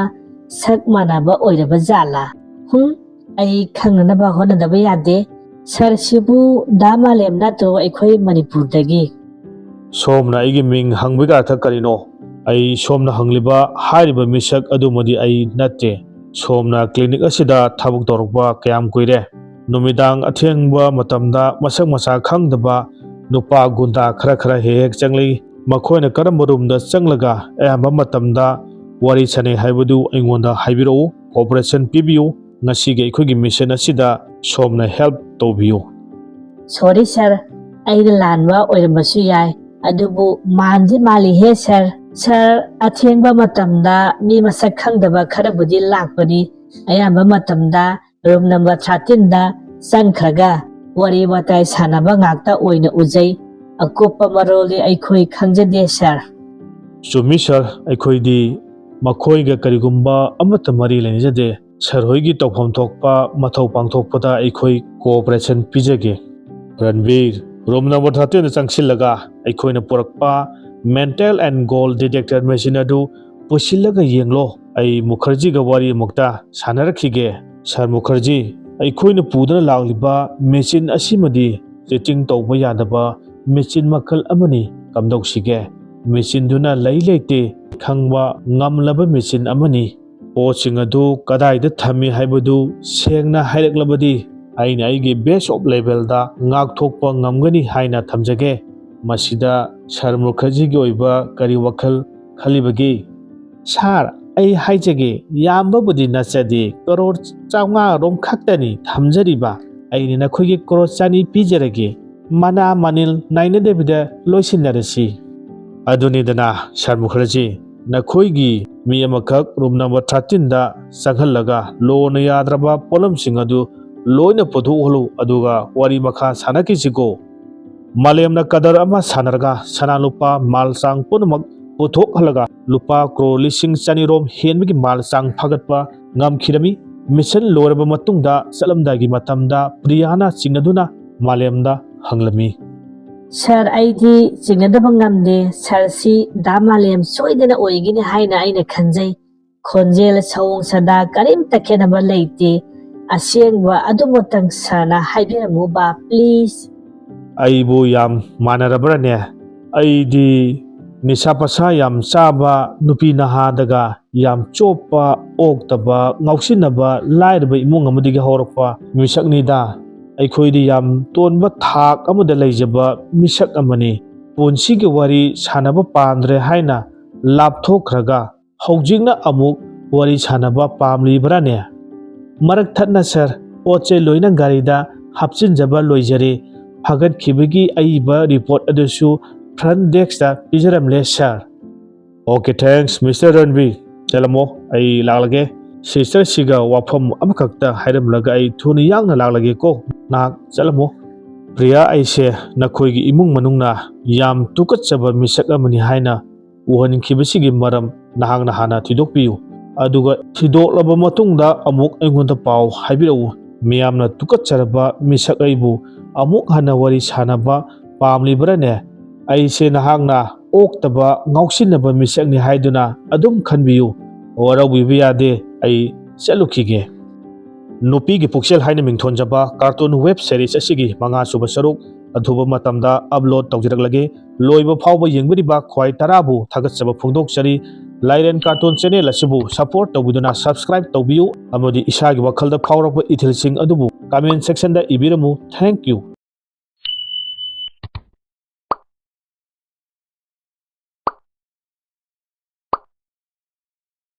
ꯁꯛ ꯃꯥꯟꯅꯕ ꯑꯣꯏꯔꯕ ꯖꯥꯠꯂꯥ? ꯍꯨꯝ, ꯑꯩ ꯈꯪꯅꯅꯕ ꯍꯣꯠꯅꯗꯕ ꯌꯥꯗꯦ꯫ ꯁꯥꯔꯁꯤꯕꯨ ꯗꯥ ꯃꯥꯂꯦꯝ ꯅꯠꯇ꯭ꯔꯣ ꯑꯩꯈꯣꯏ ꯃꯅꯤꯄꯨꯔꯗꯒꯤ? ꯁꯣꯝꯅ ꯑꯩꯒꯤ ꯃꯤꯡ ꯍꯪꯕꯒꯤ ꯑꯔꯊ ꯀꯔꯤꯅꯣ? ꯑꯩ ꯁꯣꯝꯅ ꯍꯪꯂꯤꯕ ꯍꯥꯏꯔꯤꯕ ꯃꯤꯁꯛ ꯑꯗꯨꯃꯗꯤ ꯑꯩ ꯅꯠꯇꯦ꯫ ꯁꯣꯝꯅ ꯀ꯭ꯂꯤꯅꯤꯛ ꯑꯁꯤꯗ ꯊꯕꯛ ꯇꯧꯔꯛꯄ ꯀꯌꯥꯝ ꯀꯨꯏꯔꯦ? ꯅꯨꯃꯤꯗꯥꯡ ꯑꯊꯦꯡꯕ ꯃꯇꯝꯗ ꯃꯁꯛ ꯃꯁꯥ ꯈꯪꯗꯕ ꯅꯨꯄꯥ ꯒꯨꯟꯗꯥ ꯈꯔ ꯈꯔ ꯍꯦꯛ ꯍꯦꯛ ꯆꯪꯂꯛꯏ꯫ ꯃꯈꯣꯏꯅ ꯀꯔꯝꯕ ꯔꯨꯝꯗ ꯆꯪꯂꯒ ꯑꯌꯥꯝꯕ ꯃꯇꯝꯗ ꯋꯥꯔꯤ ꯁꯥꯟꯅꯩ ꯍꯥꯏꯕꯗꯨ ꯑꯩꯉꯣꯟꯗ ꯍꯥꯏꯕꯤꯔꯛꯎ꯫ ꯀꯣꯑꯣꯄꯔꯦꯁꯟ ꯄꯤꯕꯤꯌꯨ꯫ ꯉꯁꯤꯒꯤ ꯑꯩꯈꯣꯏꯒꯤ ꯃꯤꯁꯟ ꯑꯁꯤꯗ ꯁꯣꯝꯅ ꯍꯦꯜꯞ ꯇꯧꯕꯤꯌꯨ꯫ ꯁꯣꯔꯤ ꯁꯥꯔ, ꯑꯩꯅ ꯂꯥꯟꯕ ꯑꯣꯏꯔꯝꯕꯁꯨ ꯌꯥꯏ, ꯑꯗꯨꯕꯨ ꯃꯥꯟꯗꯤ ꯃꯥꯜꯂꯤꯍꯦ ꯁꯥꯔ꯫ ꯁꯥꯔ, ꯑꯊꯦꯡꯕ ꯃꯇꯝꯗ ꯃꯤ ꯃꯁꯛ ꯈꯪꯗꯕ ꯈꯔꯕꯨꯗꯤ ꯂꯥꯛꯄꯅꯤ꯫ ꯑꯌꯥꯝꯕ ꯃꯇꯝꯗ ꯔꯨꯝ ꯅꯝꯕꯔ ꯊꯥꯔꯇꯤꯟꯗ ꯆꯪꯈ꯭ꯔꯒ ꯋꯥꯔꯤ ꯋꯥꯇꯥꯏ ꯁꯥꯟꯅꯕ ꯉꯥꯛꯇ ꯑꯣꯏꯅ ꯎꯖꯩ꯫ ꯑꯀꯨꯞꯄ ꯃꯔꯣꯜꯗꯤ ꯑꯩꯈꯣꯏ ꯈꯪꯖꯗꯦ ꯁꯥꯔ꯫ ꯆꯨꯝꯃꯤ ꯁꯥꯔ, ꯑꯩꯈꯣꯏꯗꯤ ꯃꯈꯣꯏꯒ ꯀꯔꯤꯒꯨꯝꯕ ꯑꯃꯠꯇ ꯃꯔꯤ ꯂꯩꯅꯖꯗꯦ꯫ ꯁꯥꯔ ꯍꯣꯏꯒꯤ ꯇꯧꯐꯝ ꯊꯣꯛꯄ ꯃꯊꯧ ꯄꯥꯡꯊꯣꯛꯄꯗ ꯑꯩꯈꯣꯏ ꯀꯣꯑꯣꯄꯔꯦꯁꯟ ꯄꯤꯖꯒꯦ꯫ ꯔꯟꯕꯤꯔ, ꯔꯨꯝ ꯅꯝꯕꯔ ꯊꯥꯔꯇꯤꯟꯗ ꯆꯪꯁꯤꯜꯂꯒ ꯑꯩꯈꯣꯏꯅ ꯄꯨꯔꯛꯄ mental angle detector machine ꯑꯗꯨ ꯄꯨꯁꯤꯜꯂꯒ ꯌꯦꯡꯂꯣ꯫ ꯑꯩ ꯃꯨꯈꯔꯖꯤꯒ ꯋꯥꯔꯤ ꯑꯃꯨꯛꯇ ꯁꯥꯟꯅꯔꯛꯈꯤꯒꯦ꯫ ꯁꯥꯔ ꯃꯨꯈꯔꯖꯤ, ꯑꯩꯈꯣꯏꯅ ꯄꯨꯗꯨꯅ ꯂꯥꯛꯂꯤꯕ ꯃꯦꯆꯤꯟ ꯑꯁꯤꯃꯗꯤ ꯆꯤꯇꯤꯡ ꯇꯧꯕ ꯌꯥꯗꯕ ꯃꯦꯆꯤꯟ ꯃꯈꯜ ꯑꯃꯅꯤ꯫ ꯀꯝꯗꯧꯁꯤꯒꯦ? ꯃꯦꯆꯤꯟꯗꯨꯅ ꯂꯩ ꯂꯩꯇꯦ ꯈꯪꯕ ꯉꯝꯂꯕ ꯃꯦꯆꯤꯟ ꯑꯃꯅꯤ꯫ ꯄꯣꯠꯁꯤꯡ ꯑꯗꯨ ꯀꯗꯥꯏꯗ ꯊꯝꯃꯤ ꯍꯥꯏꯕꯗꯨ ꯁꯦꯡꯅ ꯍꯥꯏꯔꯛꯂꯕꯗꯤ ꯑꯩꯅ ꯑꯩꯒꯤ best of levelꯗ ꯉꯥꯛꯊꯣꯛꯄ ꯉꯝꯒꯅꯤ ꯍꯥꯏꯅ ꯊꯝꯖꯒꯦ꯫ ꯃꯁꯤꯗ ꯁꯥꯔ ꯃꯨꯈꯔꯖꯤꯒꯤ ꯑꯣꯏꯕ ꯀꯔꯤ ꯋꯥꯈꯜ ꯈꯜꯂꯤꯕꯒꯦ? ꯁꯥꯔ, ꯑꯩ ꯍꯥꯏꯖꯒꯦ, ꯌꯥꯝꯕꯕꯨꯗꯤ ꯅꯠꯆꯗꯦ, ꯀꯔꯣꯔ ꯆꯥꯝꯃꯉꯥ ꯔꯣꯝ ꯈꯛꯇꯅꯤ ꯊꯝꯖꯔꯤꯕ꯫ ꯑꯩꯅ ꯅꯈꯣꯏꯒꯤ ꯀꯔꯣꯔ ꯆꯅꯤ ꯄꯤꯖꯔꯒꯦ꯫ ꯃꯅꯥ ꯃꯅꯤꯜ ꯅꯥꯏꯅꯗꯕꯤꯗ ꯂꯣꯏꯁꯤꯟꯅꯔꯁꯤ꯫ ꯑꯗꯨꯅꯤꯗꯅ ꯁꯥꯔ ꯃꯨꯈꯔꯖꯤ, ꯅꯈꯣꯏꯒꯤ ꯃꯤ ꯑꯃꯈꯛ room number thirteenꯗ ꯆꯪꯍꯜꯂꯒ ꯂꯣꯅ ꯌꯥꯗ꯭ꯔꯕ ꯄꯣꯠꯂꯝꯁꯤꯡ ꯑꯗꯨ ꯂꯣꯏꯅ ꯄꯨꯊꯣꯛꯍꯜꯂꯨ, ꯑꯗꯨꯒ ꯋꯥꯔꯤ ꯃꯈꯥ ꯁꯥꯟꯅꯈꯤꯁꯤꯀꯣ꯫ ꯃꯥꯂꯦꯝꯅ ꯀꯗꯔ ꯑꯃ ꯁꯥꯟꯅꯔꯒ ꯁꯅꯥ ꯂꯨꯄꯥ ꯃꯥꯜ ꯆꯥꯡ ꯄꯨꯝꯅꯃꯛ ꯄꯨꯊꯣꯛꯍꯜꯂꯒ ꯂꯨꯄꯥ ꯀ꯭ꯔꯣꯔ ꯂꯤꯁꯤꯡ ꯆꯅꯤ ꯔꯣꯝ ꯍꯦꯟꯕꯒꯤ ꯃꯥꯜ ꯆꯥꯡ ꯐꯥꯒꯠꯄ ꯉꯝꯈꯤꯔꯝꯃꯤ꯫ ꯃꯤꯁꯟ ꯂꯣꯏꯔꯕ ꯃꯇꯨꯡꯗ ꯆꯠꯂꯝꯗꯥꯏꯒꯤ ꯃꯇꯝꯗ ꯄ꯭ꯔꯤꯌꯥꯅ ꯆꯤꯡꯅꯗꯨꯅ ꯃꯥꯂꯦꯝꯗ ꯍꯪꯂꯝꯃꯤ꯫ ꯁꯥꯔ, ꯑꯩꯗꯤ ꯆꯤꯡꯅꯗꯕ ꯉꯝꯗꯦ꯫ ꯁꯥꯔꯁꯤ ꯗꯥ ꯃꯥꯂꯦꯝ ꯁꯣꯏꯗꯅ ꯑꯣꯏꯒꯅꯤ ꯍꯥꯏꯅ ꯑꯩꯅ ꯈꯟꯖꯩ꯫ ꯈꯣꯟꯖꯦꯜ, ꯁꯑꯣꯡ ꯁꯥꯗꯥ ꯀꯔꯤꯝꯇ ꯈꯦꯠꯅꯕ ꯂꯩꯇꯦ꯫ ꯑꯁꯦꯡꯕ ꯑꯗꯨꯃꯛꯇꯪ ꯁꯥꯔꯅ ꯍꯥꯏꯕꯤꯔꯝꯃꯨꯕ, please꯫ ꯑꯩꯕꯨ ꯌꯥꯝ ꯃꯥꯟꯅꯔꯕ꯭ꯔꯅꯦ? ꯑꯩꯗꯤ ꯅꯤꯁꯥ ꯄꯁꯥ ꯌꯥꯝ ꯆꯥꯕ ꯅꯨꯄꯤ ꯅꯍꯥꯗꯒ ꯌꯥꯝ ꯆꯣꯞꯄ, ꯑꯣꯛꯇꯕ, ꯉꯥꯎꯁꯤꯟꯅꯕ, ꯂꯥꯏꯔꯕ ꯏꯃꯨꯡ ꯑꯃꯗꯒꯤ ꯍꯧꯔꯛꯄ ꯃꯤꯁꯛꯅꯤꯗ꯫ ꯑꯩꯈꯣꯏꯗꯤ ꯌꯥꯝ ꯇꯣꯟꯕ ꯊꯥꯛ ꯑꯃꯗ ꯂꯩꯖꯕ ꯃꯤꯁꯛ ꯑꯃꯅꯤ꯫ ꯄꯨꯟꯁꯤꯒꯤ ꯋꯥꯔꯤ ꯁꯥꯟꯅꯕ ꯄꯥꯝꯗ꯭ꯔꯦ ꯍꯥꯏꯅ ꯂꯥꯞꯊꯣꯛꯈ꯭ꯔꯒ ꯍꯧꯖꯤꯛꯅ ꯑꯃꯨꯛ ꯋꯥꯔꯤ ꯁꯥꯟꯅꯕ ꯄꯥꯝꯂꯤꯕ꯭ꯔꯥꯅꯦ? ꯃꯔꯛ ꯊꯠꯅ ꯁꯥꯔ, ꯄꯣꯠ ꯆꯩ ꯂꯣꯏꯅ ꯒꯥꯔꯤꯗ ꯍꯥꯞꯆꯤꯟꯖꯕ ꯂꯣꯏꯖꯔꯦ꯫ ꯐꯒꯠꯈꯤꯕꯒꯤ ꯑꯏꯕ report ꯑꯗꯨꯁꯨ front deskꯇ ꯄꯤꯖꯔꯝꯂꯦ ꯁꯥꯔ꯫ Okay, thanks, Mister ꯔꯟꯕꯤꯔ꯫ ꯆꯠꯂꯝꯃꯣ, ꯑꯩ ꯂꯥꯛꯂꯒꯦ꯫ ꯁꯤꯁꯇꯔꯁꯤꯒ ꯋꯥꯐꯝ ꯑꯃꯈꯛꯇ ꯍꯥꯏꯔꯝꯂꯒ ꯑꯩ ꯊꯨꯅ ꯌꯥꯡꯅ ꯂꯥꯛꯂꯒꯦꯀꯣ꯫ ꯅꯍꯥꯛ ꯆꯠꯂꯝꯃꯣ꯫ ꯄ꯭ꯔꯤꯌꯥ, ꯑꯩꯁꯦ ꯅꯈꯣꯏꯒꯤ ꯏꯃꯨꯡ ꯃꯅꯨꯡꯅ ꯌꯥꯝ ꯇꯨꯀꯠꯆꯕ ꯃꯤꯁꯛ ꯑꯃꯅꯤ ꯍꯥꯏꯅ ꯎꯍꯟꯈꯤꯕꯁꯤꯒꯤ ꯃꯔꯝ ꯅꯍꯥꯛꯅ ꯍꯥꯟꯅ ꯊꯤꯗꯣꯛꯄꯤꯌꯨ꯫ ꯑꯗꯨꯒ ꯊꯤꯗꯣꯛꯂꯕ ꯃꯇꯨꯡꯗ ꯑꯃꯨꯛ ꯑꯩꯉꯣꯟꯗ ꯄꯥꯎ ꯍꯥꯏꯕꯤꯔꯛꯎ꯫ ꯃꯤꯌꯥꯝꯅ ꯇꯨꯀꯠꯆꯔꯕ ꯃꯤꯁꯛ ꯑꯩꯕꯨ ꯑꯃꯨꯛ ꯍꯟꯅ ꯋꯥꯔꯤ ꯁꯥꯟꯅꯕ ꯄꯥꯝꯂꯤꯕ꯭ꯔꯥꯅꯦ? ꯑꯩꯁꯦ ꯅꯍꯥꯛꯅ ꯑꯣꯛꯇꯕ, ꯉꯥꯎꯁꯤꯟꯅꯕ ꯃꯤꯁꯛꯅꯤ ꯍꯥꯏꯗꯨꯅ ꯑꯗꯨꯝ ꯈꯟꯕꯤꯌꯨ꯫ ꯋꯥꯔꯧꯕꯤꯕ ꯌꯥꯗꯦ, ꯑꯩ ꯆꯠꯂꯨꯈꯤꯒꯦ꯫ ꯅꯨꯄꯤꯒꯤ ꯄꯨꯛꯆꯦꯜ ꯍꯥꯏꯅ ꯃꯤꯡꯊꯣꯟꯖꯕ cartoon web series ꯑꯁꯤꯒꯤ ꯃꯉꯥꯁꯨꯕ ꯁꯔꯨꯛ ꯑꯊꯨꯕ ꯃꯇꯝꯗ upload ꯇꯧꯖꯔꯛꯂꯒꯦ꯫ ꯂꯣꯏꯕ ꯐꯥꯎꯕ ꯌꯦꯡꯕꯤꯔꯤꯕ ꯈ꯭ꯋꯥꯏ ꯇꯔꯥꯕꯨ ꯊꯥꯒꯠꯆꯕ ꯐꯣꯡꯗꯣꯛꯆꯔꯤ꯫ ꯂꯥꯏꯔꯦꯟ Cartoon channel ꯑꯁꯤꯕꯨ support ꯇꯧꯕꯤꯗꯨꯅ subscribe ꯇꯧꯕꯤꯌꯨ ꯑꯃꯗꯤ ꯏꯁꯥꯒꯤ ꯋꯥꯈꯜꯗ ꯐꯥꯎꯔꯛꯄ ꯏꯊꯤꯜꯁꯤꯡ ꯑꯗꯨꯕꯨ comment section the ꯏꯕꯤꯔꯝꯃꯨ꯫ Thank you꯫